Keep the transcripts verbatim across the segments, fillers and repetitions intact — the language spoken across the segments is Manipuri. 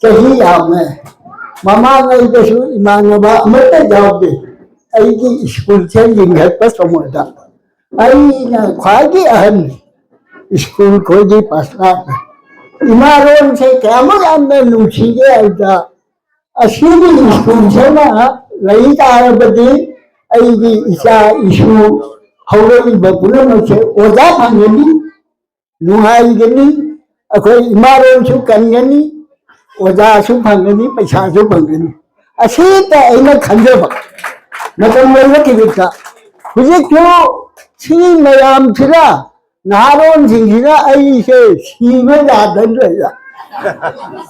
ꯆꯍꯤ ꯌꯥꯝꯃꯦ꯫ ꯃꯃꯥꯡꯉꯩꯗꯁꯨ ꯏꯃꯥꯟꯅꯕ ꯑꯃꯠꯇ ꯌꯥꯎꯗꯦ ꯑꯩꯒꯤ ꯁ꯭ꯀꯨꯜꯁꯦ ꯂꯤꯡꯈꯠꯄ ꯁꯃꯣꯏꯗ꯫ ꯑꯩꯅ ꯈ꯭ꯋꯥꯏꯗꯒꯤ ꯑꯍꯟꯅꯤ꯫ ꯁ꯭ꯀꯨꯜ ꯈꯣꯏꯗꯤ ꯄꯥꯁ ꯂꯥꯛꯅ ꯏꯃꯥꯔꯣꯟꯁꯦ ꯀꯌꯥꯃꯨꯛ ꯌꯥꯝꯅ ꯅꯨꯡꯁꯤꯒꯦ ꯍꯥꯏꯕꯗ, ꯑꯁꯤꯒꯤ ꯁ꯭ꯀꯨꯜꯁꯤꯃ ꯂꯩ ꯇꯥꯔꯕꯗꯤ ꯑꯩꯒꯤ ꯏꯆꯥ ꯏꯁꯨ ꯍꯧꯔꯛꯂꯤꯕ ꯄꯨꯝꯅꯃꯛꯁꯦ ꯑꯣꯖꯥ ꯐꯪꯒꯅꯤ, ꯅꯨꯡꯉꯥꯏꯒꯅꯤ, ꯑꯩꯈꯣꯏ ꯏꯃꯥꯔꯣꯟꯁꯨ ꯀꯟꯒꯅꯤ, ꯑꯣꯖꯥꯁꯨ ꯐꯪꯒꯅꯤ, ꯄꯩꯁꯥꯁꯨ ꯐꯪꯒꯅꯤ꯫ ꯑꯁꯤꯇ ꯑꯩꯅ ꯈꯟꯖꯕ ꯃꯇꯝ ꯂꯩꯔꯛꯈꯤꯕꯗ꯫ ꯍꯧꯖꯤꯛꯁꯨ ꯁꯤ ꯃꯌꯥꯝꯁꯤꯅ ꯅꯍꯥꯔꯣꯟꯁꯤꯡꯁꯤꯅ ꯑꯩꯁꯦ ꯁꯤꯕ ꯌꯥꯗꯅ ꯂꯩꯔꯦ꯫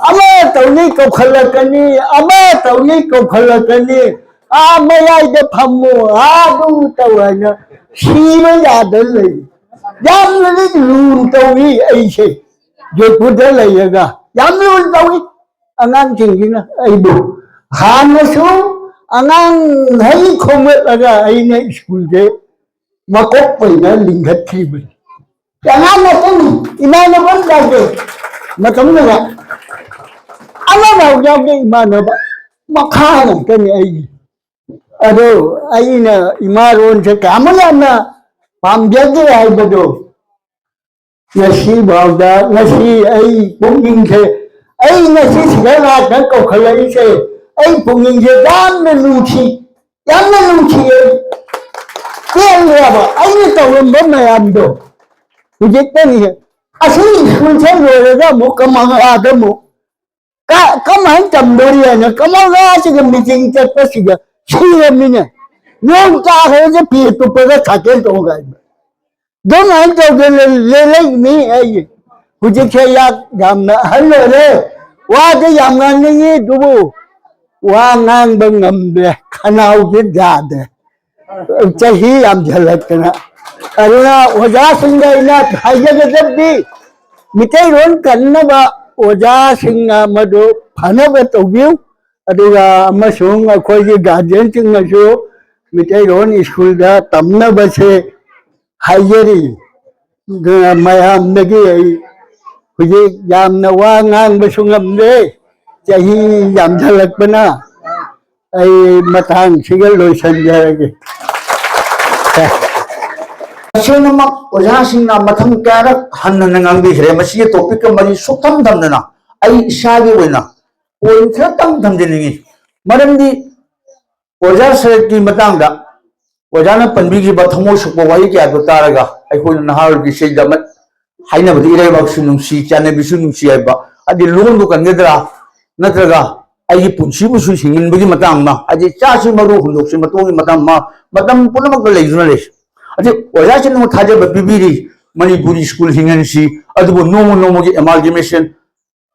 ꯑꯃ ꯇꯧꯅꯤ ꯀꯧꯈꯠꯂꯛꯀꯅꯤ, ꯑꯃ ꯇꯧꯅꯤ ꯀꯧꯈꯠꯂꯛꯀꯅꯤ, ꯑꯥ ꯃꯌꯥꯏꯗ ꯐꯝꯃꯨ, ꯑꯥ ꯑꯗꯨ ꯇꯧ ꯍꯥꯏꯅ ꯁꯤꯕ ꯌꯥꯗꯅ ꯂꯩꯔꯦ꯫ ꯌꯥꯝꯅꯗꯤ ꯂꯨꯅ ꯇꯧꯏ ꯑꯩꯁꯦ, ꯖꯣꯏꯄꯨꯔꯗ ꯂꯩꯔꯒ ꯌꯥꯝ ꯂꯨꯅ ꯇꯧꯏ꯫ ꯑꯉꯥꯡꯁꯤꯡꯁꯤꯅ ꯑꯩꯕꯨ ꯍꯥꯟꯅꯁꯨ ꯑꯉꯥꯡ ꯍꯩ ꯈꯣꯝꯒꯠꯂꯒ ꯑꯩꯅ ꯁ꯭ꯀꯨꯜꯁꯦ ꯃꯀꯣꯛ ꯑꯣꯏꯅ ꯂꯤꯡꯈꯠꯈꯤꯕꯅꯤ꯫ ꯑꯉꯥꯡ ꯉꯥꯛꯇꯅꯤ, ꯏꯃꯥꯟꯅꯕ ꯑꯃ ꯌꯥꯎꯗꯦ꯫ ꯃꯇꯝꯗꯨꯗ ꯑꯃꯐꯥꯎ ꯌꯥꯎꯗꯦ ꯏꯃꯥꯟꯅꯕ, ꯃꯈꯥ ꯉꯥꯛꯇꯅꯤ ꯑꯩꯒꯤ꯫ ꯑꯗꯣ ꯑꯩꯅ ꯏꯃꯥꯔꯣꯟꯁꯦ ꯀꯌꯥꯃꯨꯛ ꯌꯥꯝꯅ ꯄꯥꯝꯖꯒꯦ ꯍꯥꯏꯕꯗꯣ, ꯉꯁꯤꯐꯥꯎꯗ, ꯉꯁꯤ ꯑꯩ ꯄꯨꯛꯅꯤꯡꯁꯦ, ꯑꯩ ꯉꯁꯤ ꯁꯤꯗ ꯂꯥꯛꯇ ꯀꯧꯈꯠꯂꯛꯏꯁꯦ, ꯑꯩ ꯄꯨꯛꯅꯤꯡꯁꯦ ꯌꯥꯝꯅ ꯅꯨꯡꯁꯤ, ꯌꯥꯝꯅ ꯅꯨꯡꯁꯤꯌꯦ꯫ ꯄꯦꯜꯂꯦꯕ ꯑꯩꯅ ꯇꯧꯔꯝꯕ ꯃꯌꯥꯝꯗꯣ꯫ ꯍꯧꯖꯤꯛꯇꯅꯤ ꯑꯁꯤ ꯁ꯭ꯀꯨꯜꯁꯦ ꯂꯣꯏꯔꯒ ꯑꯃꯨꯛ ꯀꯃꯂꯥꯗ ꯑꯃꯨꯛ ꯀ-, ꯀꯃꯥꯏꯅ ꯇꯝꯗꯣꯔꯤ ꯍꯥꯏꯅ ꯀꯃꯂꯥꯁꯤꯒ ꯃꯤꯇꯤꯡ ꯆꯠꯄꯁꯤꯒ ꯁꯤꯔꯝꯃꯤꯅꯦ꯫ ꯅꯣꯡ ꯇꯥꯈ꯭ꯔꯒ ꯐꯤ ꯇꯨꯞꯄꯒ ꯁꯥꯏꯀꯜ ꯇꯣꯡꯉꯒ ꯑꯗꯨꯃꯥꯏꯅ ꯇꯧꯗꯅ ꯂꯦꯜꯂꯛꯏꯅꯤ ꯑꯩ꯫ ꯍꯧꯖꯤꯛꯁꯦ ꯌꯥꯝꯅ ꯑꯍꯜ ꯑꯣꯏꯔꯦ, ꯋꯥꯗꯤ ꯌꯥꯝ ꯉꯥꯡꯅꯤꯡꯉꯤ ꯑꯗꯨꯕꯨ ꯋꯥ ꯉꯥꯡꯕ ꯉꯝꯗ꯭ꯔꯦ, ꯈꯅꯥꯎꯁꯦ ꯌꯥꯗ꯭ꯔꯦ, ꯆꯍꯤ ꯌꯥꯝꯁꯤꯜꯂꯛꯇꯅ꯫ ꯑꯗꯨꯅ ꯑꯣꯖꯥꯁꯤꯡꯗ ꯑꯩꯅ ꯍꯥꯏꯖꯒꯗꯕꯗꯤ, ꯃꯤꯇꯩꯂꯣꯟ ꯀꯟꯅꯕ ꯑꯣꯖꯥꯁꯤꯡꯅ ꯃꯗꯨ ꯐꯅꯕ ꯇꯧꯕꯤꯌꯨ꯫ ꯑꯗꯨꯒ ꯑꯃꯁꯨꯡ ꯑꯩꯈꯣꯏꯒꯤ ꯒꯥꯔꯖꯤꯌꯟꯁꯤꯡꯅꯁꯨ ꯃꯤꯇꯩꯂꯣꯟ ꯁ꯭ꯀꯨꯜꯗ ꯇꯝꯅꯕꯁꯦ ꯍꯥꯏꯖꯔꯤ꯫ ꯑꯗꯨꯅ ꯃꯌꯥꯝꯗꯒꯤ ꯑꯩ ꯍꯧꯖꯤꯛ ꯌꯥꯝꯅ ꯋꯥ ꯉꯥꯡꯕꯁꯨ ꯉꯝꯗꯦ꯫ ꯆꯍꯤ ꯌꯥꯝꯁꯤꯜꯂꯛꯄꯅ ꯑꯩ ꯃꯇꯥꯡꯁꯤꯒ ꯂꯣꯏꯁꯤꯟꯖꯔꯒꯦ꯫ ꯇꯁꯦꯡꯅꯃꯛ ꯑꯣꯖꯥꯁꯤꯡꯅ ꯃꯊꯪ ꯀꯌꯥꯔꯛ ꯍꯟꯅ ꯍꯟꯅ ꯉꯥꯡꯕꯤꯈ꯭ꯔꯦ꯫ ꯃꯁꯤꯒꯤ ꯇꯣꯄꯤꯛꯀ ꯃꯔꯤ ꯁꯨꯛꯊꯝ ꯊꯝꯗꯅ ꯑꯩ ꯏꯁꯥꯒꯤ ꯑꯣꯏꯅ ꯄꯣꯏꯟ ꯈꯔꯇꯪ ꯊꯝꯖꯅꯤꯡꯉꯤ꯫ ꯃꯔꯝꯗꯤ ꯑꯣꯖꯥ ꯁꯔꯠꯀꯤ ꯃꯇꯥꯡꯗ ꯑꯣꯖꯥꯅ ꯄꯟꯕꯤꯈꯤꯕ ꯊꯃꯣꯏ ꯁꯣꯛꯄ ꯋꯥꯍꯩ ꯀꯌꯥꯗꯣ ꯇꯥꯔꯒ ꯑꯩꯈꯣꯏꯅ ꯅꯍꯥꯔꯣꯜꯒꯤ ꯏꯁꯩꯗ ꯑꯃ ꯍꯥꯏꯅꯕꯗꯤ ꯏꯔꯩꯕꯥꯛꯁꯨ ꯅꯨꯡꯁꯤ, ꯆꯥꯟꯅꯕꯤꯁꯨ ꯅꯨꯡꯁꯤ ꯍꯥꯏꯕ, ꯍꯥꯏꯗꯤ ꯂꯣꯟꯗꯨ ꯀꯟꯒꯗ꯭ꯔꯥ ꯅꯠꯇ꯭ꯔꯒ ꯑꯩꯒꯤ ꯄꯨꯟꯁꯤꯕꯨꯁꯨ ꯍꯤꯡꯍꯟꯕꯒꯤ ꯃꯇꯥꯡ ꯑꯃ, ꯍꯥꯏꯗꯤ ꯆꯥꯁꯤ ꯃꯔꯨ ꯍꯨꯟꯗꯣꯛꯁꯤ ꯃꯇꯣꯡꯒꯤ ꯃꯇꯥꯡ ꯑꯃ, ꯃꯇꯝ ꯄꯨꯝꯅꯃꯛꯇ ꯂꯩꯗꯨꯅ ꯂꯩ꯫ ꯍꯥꯏꯗꯤ ꯑꯣꯖꯥꯁꯤꯡꯅ ꯊꯥꯖꯕ ꯄꯤꯕꯤꯔꯤ, ꯃꯅꯤꯄꯨꯔꯤ ꯁ꯭ꯀꯨꯜ ꯍꯤꯡꯍꯟꯁꯤ, ꯑꯗꯨꯕꯨ ꯅꯣꯡꯃ ꯅꯣꯡꯃꯒꯤ ꯑꯦꯃꯥꯜꯒꯃꯦꯁꯟ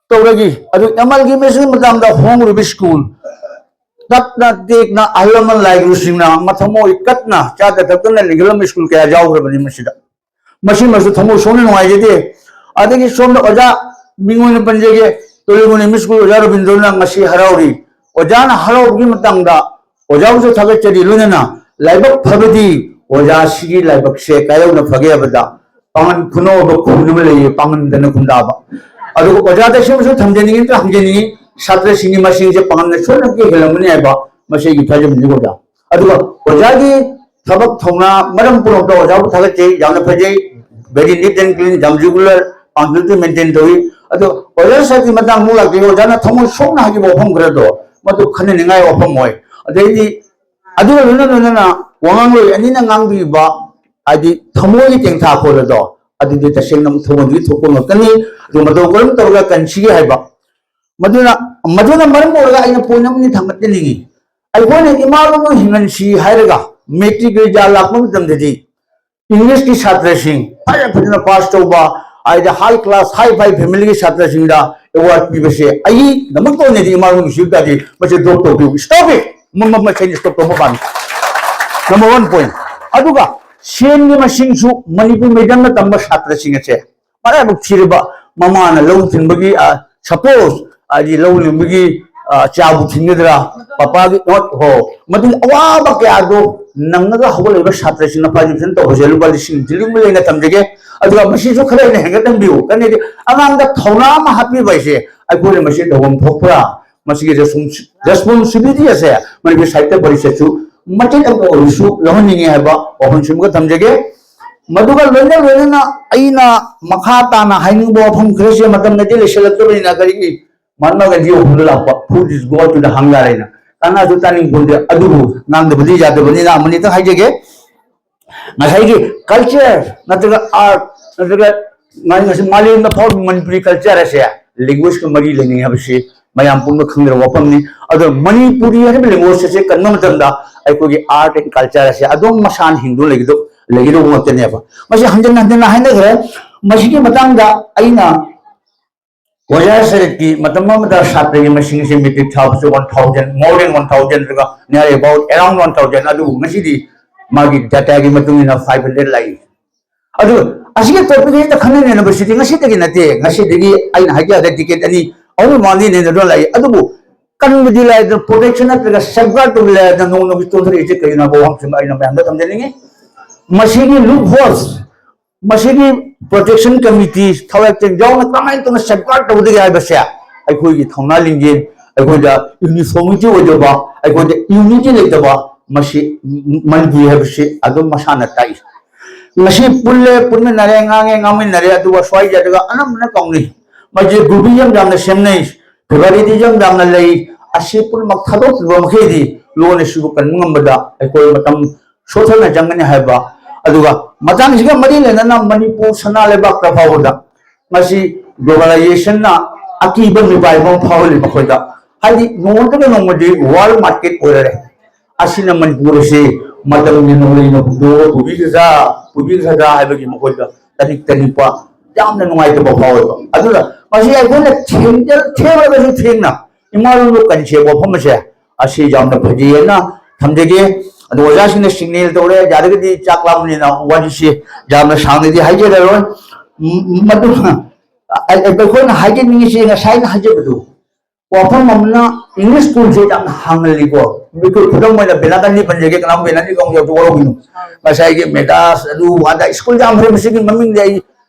ꯇꯧꯔꯒꯤ꯫ ꯑꯗꯨ ꯑꯦꯃꯥꯜꯒꯃꯦꯁꯟꯒꯤ ꯃꯇꯥꯡꯗ ꯍꯣꯡꯂꯤꯕ ꯁ꯭ꯀꯨꯜ ꯇꯞꯅ ꯇꯦꯛꯅ ꯑꯍꯜ ꯂꯃꯟ ꯂꯥꯏꯒꯨꯔꯨꯁꯤꯡꯅ ꯃꯊꯃꯣꯏ ꯀꯠꯅ ꯆꯥꯗ ꯊꯛꯇꯅ ꯂꯤꯡꯈꯠꯂꯝꯕ ꯁ꯭ꯀꯨꯜ ꯀꯌꯥ ꯌꯥꯎꯈ꯭ꯔꯕꯅꯤ ꯃꯁꯤꯗ꯫ ꯃꯁꯤꯃꯁꯨ ꯊꯃꯣꯏ ꯁꯣꯛꯅ ꯅꯨꯡꯉꯥꯏꯖꯗꯦ꯫ ꯑꯗꯒꯤ ꯁꯣꯝꯗ ꯑꯣꯖꯥ ꯃꯤꯡ ꯑꯣꯏꯅ ꯄꯟꯖꯒꯦ, ꯇꯣꯂꯤꯃꯣꯟ ꯑꯦꯝ ꯏ ꯁ꯭ꯀꯨꯜ ꯑꯣꯖꯥ ꯔꯕꯤꯟꯗ꯭ꯔꯣꯅ ꯉꯁꯤ ꯍꯔꯥꯎꯔꯤ꯫ ꯑꯣꯖꯥꯅ ꯍꯔꯥꯎꯕꯒꯤ ꯃꯇꯥꯡꯗ ꯑꯣꯖꯥꯕꯨꯁꯨ ꯊꯥꯒꯠꯆꯔꯤ꯫ ꯂꯣꯏꯅꯅ ꯂꯥꯏꯕꯛ ꯐꯕꯗꯤ ꯑꯣꯖꯥꯁꯤꯒꯤ ꯂꯥꯏꯕꯛꯁꯦ ꯀꯥꯏꯌꯧꯅ ꯐꯒꯦ ꯍꯥꯏꯕꯗ ꯄꯥꯡꯒꯟ ꯈꯨꯅꯧꯕ ꯈꯨꯟ ꯑꯃ ꯂꯩꯌꯦ, ꯄꯥꯡꯒꯟꯗꯅ ꯈꯨꯟꯗꯥꯕ꯫ ꯑꯗꯨꯒ ꯑꯣꯖꯥꯗ ꯁꯤꯃꯁꯨ ꯊꯝꯖꯅꯤꯡꯉꯤ, ꯅꯠꯇ꯭ꯔ ꯍꯪꯖꯅꯤꯡꯉꯤ, ꯁꯥꯇ꯭ꯔꯁꯤꯡꯒꯤ ꯃꯁꯤꯡꯁꯦ ꯄꯥꯡꯒꯟꯅ ꯁꯣꯏꯗꯅ ꯍꯦꯜꯂꯝꯒꯅꯤ ꯍꯥꯏꯕ ꯃꯁꯤ ꯑꯩꯒꯤ ꯊꯥꯖꯕꯅꯤ ꯑꯣꯖꯥ꯫ ꯑꯗꯨꯒ ꯑꯣꯖꯥꯒꯤ ꯊꯕꯛ ꯊꯧꯅꯥ ꯃꯔꯝ ꯄꯨꯝꯅꯃꯛꯇ ꯑꯣꯖꯥꯕꯨ ꯊꯥꯒꯠꯆꯩ, ꯌꯥꯝꯅ ꯐꯖꯩ, very neat and clean, ꯌꯥꯝ regular, punctuality maintain ꯇꯧꯏ꯫ ꯑꯗꯣ ꯑꯣꯖꯥ ꯁꯥꯇ꯭ꯔꯒꯤ ꯃꯇꯥꯡ ꯑꯃꯨꯛ ꯂꯥꯛꯇꯣꯏꯅꯤ꯫ ꯑꯣꯖꯥꯅ ꯊꯃꯣꯏ ꯁꯣꯛꯅ ꯍꯥꯏꯈꯤꯕ ꯋꯥꯐꯝ ꯈꯔꯗꯣ ꯃꯗꯨ ꯈꯟꯅꯅꯤꯡꯉꯥꯏ ꯋꯥꯐꯝ ꯑꯣꯏ꯫ ꯑꯗꯩꯗꯤ ꯑꯗꯨꯒ ꯂꯣꯏꯅ ꯂꯣꯏꯅꯅ ꯋꯥꯉꯥꯡꯂꯣꯏ ꯑꯅꯤꯅ ꯉꯥꯡꯕꯤꯕ, ꯍꯥꯏꯗꯤ ꯊꯃꯣꯏꯒꯤ ꯇꯦꯡꯊꯥ ꯈꯣꯜꯂꯗꯣ, ꯑꯗꯨꯗꯤ ꯇꯁꯦꯡꯅ ꯊꯃꯣꯏꯗꯒꯤ ꯊꯣꯛꯄ ꯉꯥꯛꯇꯅꯤ꯫ ꯑꯗꯨ ꯃꯇꯧ ꯀꯔꯝ ꯇꯧꯔꯒ ꯀꯟꯁꯤꯒꯦ ꯍꯥꯏꯕ, ꯃꯗꯨꯅ, ꯃꯗꯨꯅ ꯃꯔꯝ ꯑꯣꯏꯔꯒ ꯑꯩꯅ ꯄꯣꯏꯟ ꯑꯃꯅꯤ ꯊꯥꯡꯒꯠꯆꯅꯤꯡꯉꯤ꯫ ꯑꯩꯈꯣꯏꯅ ꯏꯃꯥ ꯂꯣꯟꯕꯨ ꯍꯤꯡꯍꯟꯁꯤ ꯍꯥꯏꯔꯒ ꯃꯦꯇ꯭ꯔꯤꯛ ꯔꯤꯖꯜ ꯂꯥꯛꯄ ꯃꯇꯝꯗꯗꯤ ꯏꯪꯂꯤꯁꯀꯤ ꯁꯥꯇ꯭ꯔꯁꯤꯡ ꯐꯖ ꯐꯖꯅ ꯄꯥꯁ ꯇꯧꯕ, ꯍꯥꯏꯗꯤ ꯍꯥꯏ ꯀ꯭ꯂꯥꯁ ꯍꯥꯏ ꯐꯥꯏ ꯐꯦꯃꯤꯂꯤꯒꯤ ꯁꯥꯇ꯭ꯔꯁꯤꯡꯗ ꯑꯦꯋꯥꯔꯗ ꯄꯤꯕꯁꯦ ꯑꯩꯒꯤꯗꯃꯛꯇ ꯑꯣꯏꯅꯗꯤ ꯏꯃꯥ ꯂꯣꯟ ꯅꯨꯡꯁꯤꯕ ꯇꯥꯔꯗꯤ ꯃꯁꯤ ꯗ꯭ꯔꯣꯞ ꯇꯧꯕꯤꯌꯨ, ꯁ꯭ꯇꯣꯞ ꯏꯠ꯫ ꯃꯁꯤ ꯁ꯭ꯇꯣꯞ ꯇꯧꯕ ꯄꯥꯝꯃꯤ꯫ Number one point. ꯑꯗꯨꯒ ꯁꯦꯟꯒꯤ ꯃꯁꯤꯡꯁꯨ ꯃꯅꯤꯄꯨꯔ ꯃꯦꯗꯤꯌꯝꯗ ꯇꯝꯕ ꯁꯥꯇ꯭ꯔꯁꯤꯡ ꯑꯁꯦ ꯃꯔꯥꯏꯕꯛ ꯊꯤꯔꯕ ꯃꯃꯥꯅ ꯂꯧ ꯊꯤꯟꯕꯒꯤ, ꯑ, ꯁꯄꯣꯁ, ꯍꯥꯏꯗꯤ ꯂꯧ ꯂꯤꯡꯕꯒꯤ, ꯑ, ꯆꯥꯕꯨ ꯊꯤꯟꯒꯗ꯭ꯔꯥ, ꯄꯄꯥꯒꯤ ꯅꯣꯠ ꯍꯣ, ꯃꯗꯨꯒꯤ ꯑꯋꯥꯕ ꯀꯌꯥꯗꯣ ꯅꯪꯉꯒ ꯍꯧꯒꯠꯂꯛꯏꯕ ꯁꯥꯇ꯭ꯔꯁꯤꯡꯅ ꯐꯥꯏꯚ ꯗꯤꯕꯤꯖꯟ ꯇꯧꯕꯁꯦ ꯂꯨꯄꯥ ꯂꯤꯁꯤꯡ ꯂꯤꯁꯤꯡ ꯑꯃ ꯂꯩꯅ ꯊꯝꯖꯒꯦ꯫ ꯑꯗꯨꯒ ꯃꯁꯤꯁꯨ ꯈꯔ ꯍꯦꯟꯅ ꯍꯦꯟꯒꯠꯍꯟꯕꯤꯌꯨ꯫ ꯀꯔꯤꯒꯤ ꯑꯉꯥꯡꯗ ꯊꯧꯅꯥ ꯑꯃ ꯍꯥꯞꯄꯤꯕ ꯍꯥꯏꯁꯦ ꯑꯩꯈꯣꯏꯅ ꯃꯁꯤ ꯇꯧꯐꯝ ꯊꯣꯛꯄ꯭ꯔꯥ? ꯃꯁꯤꯒꯤ ꯔꯦꯁꯄꯣꯟꯁꯤꯕꯤꯂꯤꯇꯤ ꯑꯁꯦ ꯃꯅꯤꯄꯨꯔ ꯁꯥꯍꯤꯇ꯭ꯌ ꯄꯔꯤꯁꯠꯁꯨ ꯃꯆꯦꯠ ꯑꯃ ꯑꯣꯏꯔꯁꯨ ꯂꯧꯍꯟꯅꯤꯡꯉꯤ ꯍꯥꯏꯕ ꯋꯥꯐꯝꯁꯤꯃꯒ ꯊꯝꯖꯒꯦ꯫ ꯃꯗꯨꯒ ꯂꯣꯏꯅ ꯂꯣꯏꯅꯅ ꯑꯩꯅ ꯃꯈꯥ ꯇꯥꯅ ꯍꯥꯏꯅꯤꯡꯕ ꯋꯥꯐꯝ ꯈꯔꯁꯦ ꯃꯇꯝꯅꯗꯤ ꯂꯩꯁꯤꯜꯂꯛꯇꯕꯅꯤꯅ ꯀꯔꯤꯒꯤ ꯃꯍꯥꯇꯃꯥ ꯒꯥꯟꯙꯤ ꯋꯥꯐꯝꯗ ꯂꯥꯛꯄ "Food is God to the hunger" ꯍꯥꯏꯅ ꯀꯅꯥꯁꯨ ꯇꯥꯅꯤꯡ ꯄꯣꯟꯗꯦ꯫ ꯑꯗꯨꯕꯨ ꯉꯥꯡꯗꯕꯗꯤ ꯌꯥꯗꯕꯅꯤꯅ ꯑꯃꯅꯤꯇꯪ ꯍꯥꯏꯖꯒꯦ꯫ ꯉꯁꯥꯏꯒꯤ ꯀꯜꯆꯔ ꯅꯠꯇ꯭ꯔꯒ ꯑꯥꯔꯠ ꯅꯠꯇ꯭ꯔꯒ ꯉꯁꯤ ꯃꯥꯂꯦꯝꯗ ꯐꯥꯎꯔꯤꯕ ꯃꯅꯤꯄꯨꯔꯤ ꯀꯜꯆꯔ ꯑꯁꯦ ꯂꯦꯡꯒ꯭ꯋꯦꯖꯀ ꯃꯔꯤ ꯂꯩꯅꯩ ꯍꯥꯏꯕꯁꯤ ꯃꯌꯥꯝ ꯄꯨꯝꯅ ꯈꯪꯅꯔꯕ ꯋꯥꯐꯝꯅꯤ꯫ ꯑꯗꯣ ꯃꯅꯤꯄꯨꯔꯤ ꯍꯥꯏꯔꯤꯕ ꯂꯦꯡꯒ꯭ꯋꯦꯖ ꯑꯁꯦ ꯀꯟꯕ ꯃꯇꯝꯗ ꯑꯩꯈꯣꯏꯒꯤ ꯑꯥꯔꯠ ꯑꯦꯟ ꯀꯜꯆꯔ ꯑꯁꯦ ꯑꯗꯨꯝ ꯃꯁꯥꯅ ꯍꯤꯡꯗꯨꯅ ꯂꯩꯒꯗꯧ ꯂꯩꯒꯗꯧꯕ ꯉꯥꯛꯇꯅꯦꯕ꯫ ꯃꯁꯤ ꯍꯟꯖꯤꯟ ꯍꯟꯖꯤꯟꯅ ꯍꯥꯏꯅꯈ꯭ꯔꯦ꯫ ꯃꯁꯤꯒꯤ ꯃꯇꯥꯡꯗ ꯑꯩꯅ ꯑꯣꯖꯥ ꯁꯔꯠꯀꯤ ꯃꯇꯝ ꯑꯃꯗ ꯁꯥꯇ꯭ꯔꯒꯤ ꯃꯁꯤꯡ ꯑꯁꯤ ꯃꯦꯇ꯭ꯔꯤꯛ ꯊꯥꯕꯁꯨ one thousand, more than one thousand ꯅꯠꯇ꯭ꯔꯒ near about around one thousand, ꯑꯗꯨꯕꯨ ꯉꯁꯤꯗꯤ ꯃꯥꯒꯤ ꯗꯥꯇꯥꯒꯤ ꯃꯇꯨꯡ ꯏꯟꯅ ꯐꯥꯏꯚ ꯍꯟꯗ꯭ꯔꯦꯗ ꯂꯥꯛꯏ꯫ ꯑꯗꯨ ꯑꯁꯤꯒꯤ ꯇꯣꯄꯤꯛ ꯑꯁꯤꯗ ꯈꯟꯅ ꯅꯩꯅꯕꯁꯤꯗꯤ ꯉꯁꯤꯗꯒꯤ ꯅꯠꯇꯦ꯫ ꯉꯁꯤꯗꯒꯤ ꯑꯩꯅ ꯍꯥꯏꯖꯔꯒ ꯗꯤꯀꯦꯠ ꯑꯅꯤ ꯑꯍꯨꯝ ꯃꯃꯥꯡꯗꯒꯤ ꯅꯩꯅꯗꯨꯅ ꯂꯥꯛꯏ꯫ ꯑꯗꯨꯕꯨ ꯀꯟꯕꯗꯤ ꯂꯥꯏꯗꯅ, ꯄ꯭ꯔꯣꯇꯦꯛꯁꯟ ꯅꯠꯇ꯭ꯔꯒ ꯁꯦꯐꯒꯥꯔꯗ ꯇꯧꯕ ꯂꯥꯏꯗꯅ ꯅꯣꯡꯃ ꯅꯣꯡꯃꯒꯤ ꯆꯣꯟꯊꯔꯛꯏꯁꯦ ꯀꯔꯤꯅꯣ ꯍꯥꯏꯕ ꯋꯥꯐꯝꯁꯤꯃ ꯑꯩꯅ ꯃꯌꯥꯝꯗ ꯊꯝꯖꯅꯤꯡꯉꯤ꯫ ꯃꯁꯤꯒꯤ ꯂꯨꯞ ꯍꯣꯜꯁ, ꯃꯁꯤꯒꯤ ꯄ꯭ꯔꯣꯇꯦꯛꯁꯟ ꯀꯃꯤꯇꯤ ꯊꯋꯥꯏ ꯌꯥꯎꯅ ꯀꯃꯥꯏꯅ ꯇꯧꯅ ꯁꯦꯐꯒꯥꯔꯗ ꯇꯧꯒꯗꯒꯦ ꯍꯥꯏꯕꯁꯦ ꯑꯩꯈꯣꯏꯒꯤ ꯊꯧꯅꯥ ꯂꯤꯡꯖꯦꯜ, ꯑꯩꯈꯣꯏꯗ ꯌꯨꯅꯤꯐꯣꯔꯃꯤꯇꯤ ꯑꯣꯏꯗꯕ, ꯑꯩꯈꯣꯏꯗ ꯌꯨꯅꯤꯇꯤ ꯂꯩꯇꯕ, ꯃꯁꯤ ꯃꯅꯤꯄꯨꯔꯤ ꯍꯥꯏꯕꯁꯤ ꯑꯗꯨꯝ ꯃꯁꯥꯅ ꯇꯥꯛꯏ꯫ ꯉꯁꯤ ꯄꯨꯜꯂꯦ, ꯄꯨꯟꯃꯤꯟꯅꯔꯦ, ꯉꯥꯡꯉꯦ, ꯉꯥꯡꯃꯤꯟꯅꯔꯦ, ꯑꯗꯨꯒ ꯁ꯭ꯋꯥꯏ ꯖꯥꯇꯤꯒ ꯑꯅꯝꯕꯅ ꯀꯥꯎꯅꯩ꯫ ꯃꯁꯤ ꯒ꯭ꯔꯨꯄꯤꯖꯝ ꯌꯥꯝꯅ ꯁꯦꯝꯅꯩ, ꯐꯦꯚꯔꯤꯇꯤꯖꯝ ꯌꯥꯝꯅ ꯂꯩ꯫ ꯑꯁꯤ ꯄꯨꯝꯅꯃꯛ ꯊꯥꯗꯣꯛꯇ꯭ꯔꯤꯕ ꯃꯈꯩꯗꯤ ꯂꯣꯟ ꯑꯁꯤꯕꯨ ꯀꯟꯕ ꯉꯝꯕꯗ ꯑꯩꯈꯣꯏ ꯃꯇꯝ ꯁꯣꯏꯗꯅ ꯆꯪꯒꯅꯤ ꯍꯥꯏꯕ꯫ ꯑꯗꯨꯒ ꯃꯇꯥꯡꯁꯤꯒ ꯃꯔꯤ ꯂꯩꯅꯅ ꯃꯅꯤꯄꯨꯔ ꯁꯅꯥ ꯂꯩꯕꯥꯛꯇ ꯐꯥꯎꯕꯗ ꯃꯁꯤ ꯒ꯭ꯂꯣꯕꯦꯂꯥꯏꯖꯦꯁꯟꯅ ꯑꯀꯤꯕ ꯃꯤꯄꯥꯏꯕ ꯑꯃ ꯐꯥꯎꯍꯜꯂꯤ ꯃꯈꯣꯏꯗ꯫ ꯍꯥꯏꯗꯤ ꯅꯣꯡꯃꯗꯒꯤ ꯅꯣꯡꯃꯗꯤ ꯋꯥꯔꯜ ꯃꯥꯔꯀꯦꯠ ꯑꯣꯏꯔꯔꯦ꯫ ꯑꯁꯤꯅ ꯃꯅꯤꯄꯨꯔ ꯑꯁꯤ ꯃꯇꯝꯒꯤ ꯅꯣꯡꯂꯩꯅ ꯍꯨꯟꯗꯣꯛꯑꯒ ꯄꯨꯕꯤꯒꯗ꯭ꯔꯥ, ꯄꯨꯕꯤꯒꯗ꯭ꯔꯥ ꯍꯥꯏꯕꯒꯤ ꯃꯈꯣꯏꯗ ꯇꯅꯤꯛ ꯇꯅꯤꯛꯄ ꯌꯥꯝꯅ ꯅꯨꯡꯉꯥꯏꯇꯕ ꯐꯥꯎꯋꯦꯕ꯫ ꯑꯗꯨꯅ ꯃꯁꯤ ꯑꯩꯈꯣꯏꯅ ꯊꯦꯡꯖ-, ꯊꯦꯡꯂꯒꯁꯨ ꯊꯦꯡꯅ ꯏꯃꯥ ꯂꯣꯟꯗ ꯀꯟꯁꯦ ꯋꯥꯐꯝ ꯑꯁꯦ ꯑꯁꯤ ꯌꯥꯝꯅ ꯐꯖꯩꯑꯅ ꯊꯝꯖꯒꯦ꯫ ꯑꯗꯣ ꯑꯣꯖꯥꯁꯤꯡꯅ ꯁꯤꯒꯅꯦꯜ ꯇꯧꯔꯦ, ꯌꯥꯔꯒꯗꯤ ꯆꯥꯛ ꯂꯥꯝꯕꯅꯤꯅ ꯋꯥꯔꯤꯁꯤ ꯌꯥꯝꯅ ꯁꯥꯡꯅꯗꯤ ꯍꯥꯏꯖꯔꯔꯣꯏ꯫ ꯎꯝ, ꯃꯗꯨ ꯑꯩ-, ꯑꯩꯈꯣꯏꯅ ꯍꯥꯏꯖꯅꯤꯡꯉꯤꯁꯤ ꯉꯁꯥꯏꯅ ꯍꯥꯏꯖꯕꯗꯨ, ꯋꯥꯐꯝ ꯑꯃꯅ, ꯏꯪꯂꯤꯁ ꯁ꯭ꯀꯨꯜꯁꯦ ꯌꯥꯝꯅ ꯍꯥꯡꯍꯜꯂꯤꯀꯣ꯫ ꯑꯩꯈꯣꯏ ꯈꯨꯗꯝ ꯑꯣꯏꯅ ꯕꯦꯂꯥꯀꯥꯟꯗꯤ ꯄꯟꯖꯒꯦ, ꯀꯅꯥꯝ ꯕꯦꯂꯥꯀꯥꯟꯗꯤ ꯀꯧꯕ ꯌꯥꯎꯁꯨ ꯋꯥꯔꯧꯕꯤꯅꯨ꯫ ꯉꯁꯥꯏꯒꯤ ꯃꯦꯗꯥꯁ ꯑꯗꯨ ꯑꯗꯥ ꯁ꯭ꯀꯨꯜ ꯌꯥꯝꯈ꯭ꯔꯦ, ꯃꯁꯤꯒꯤ ꯃꯃꯤꯡꯗꯤ ꯑꯩ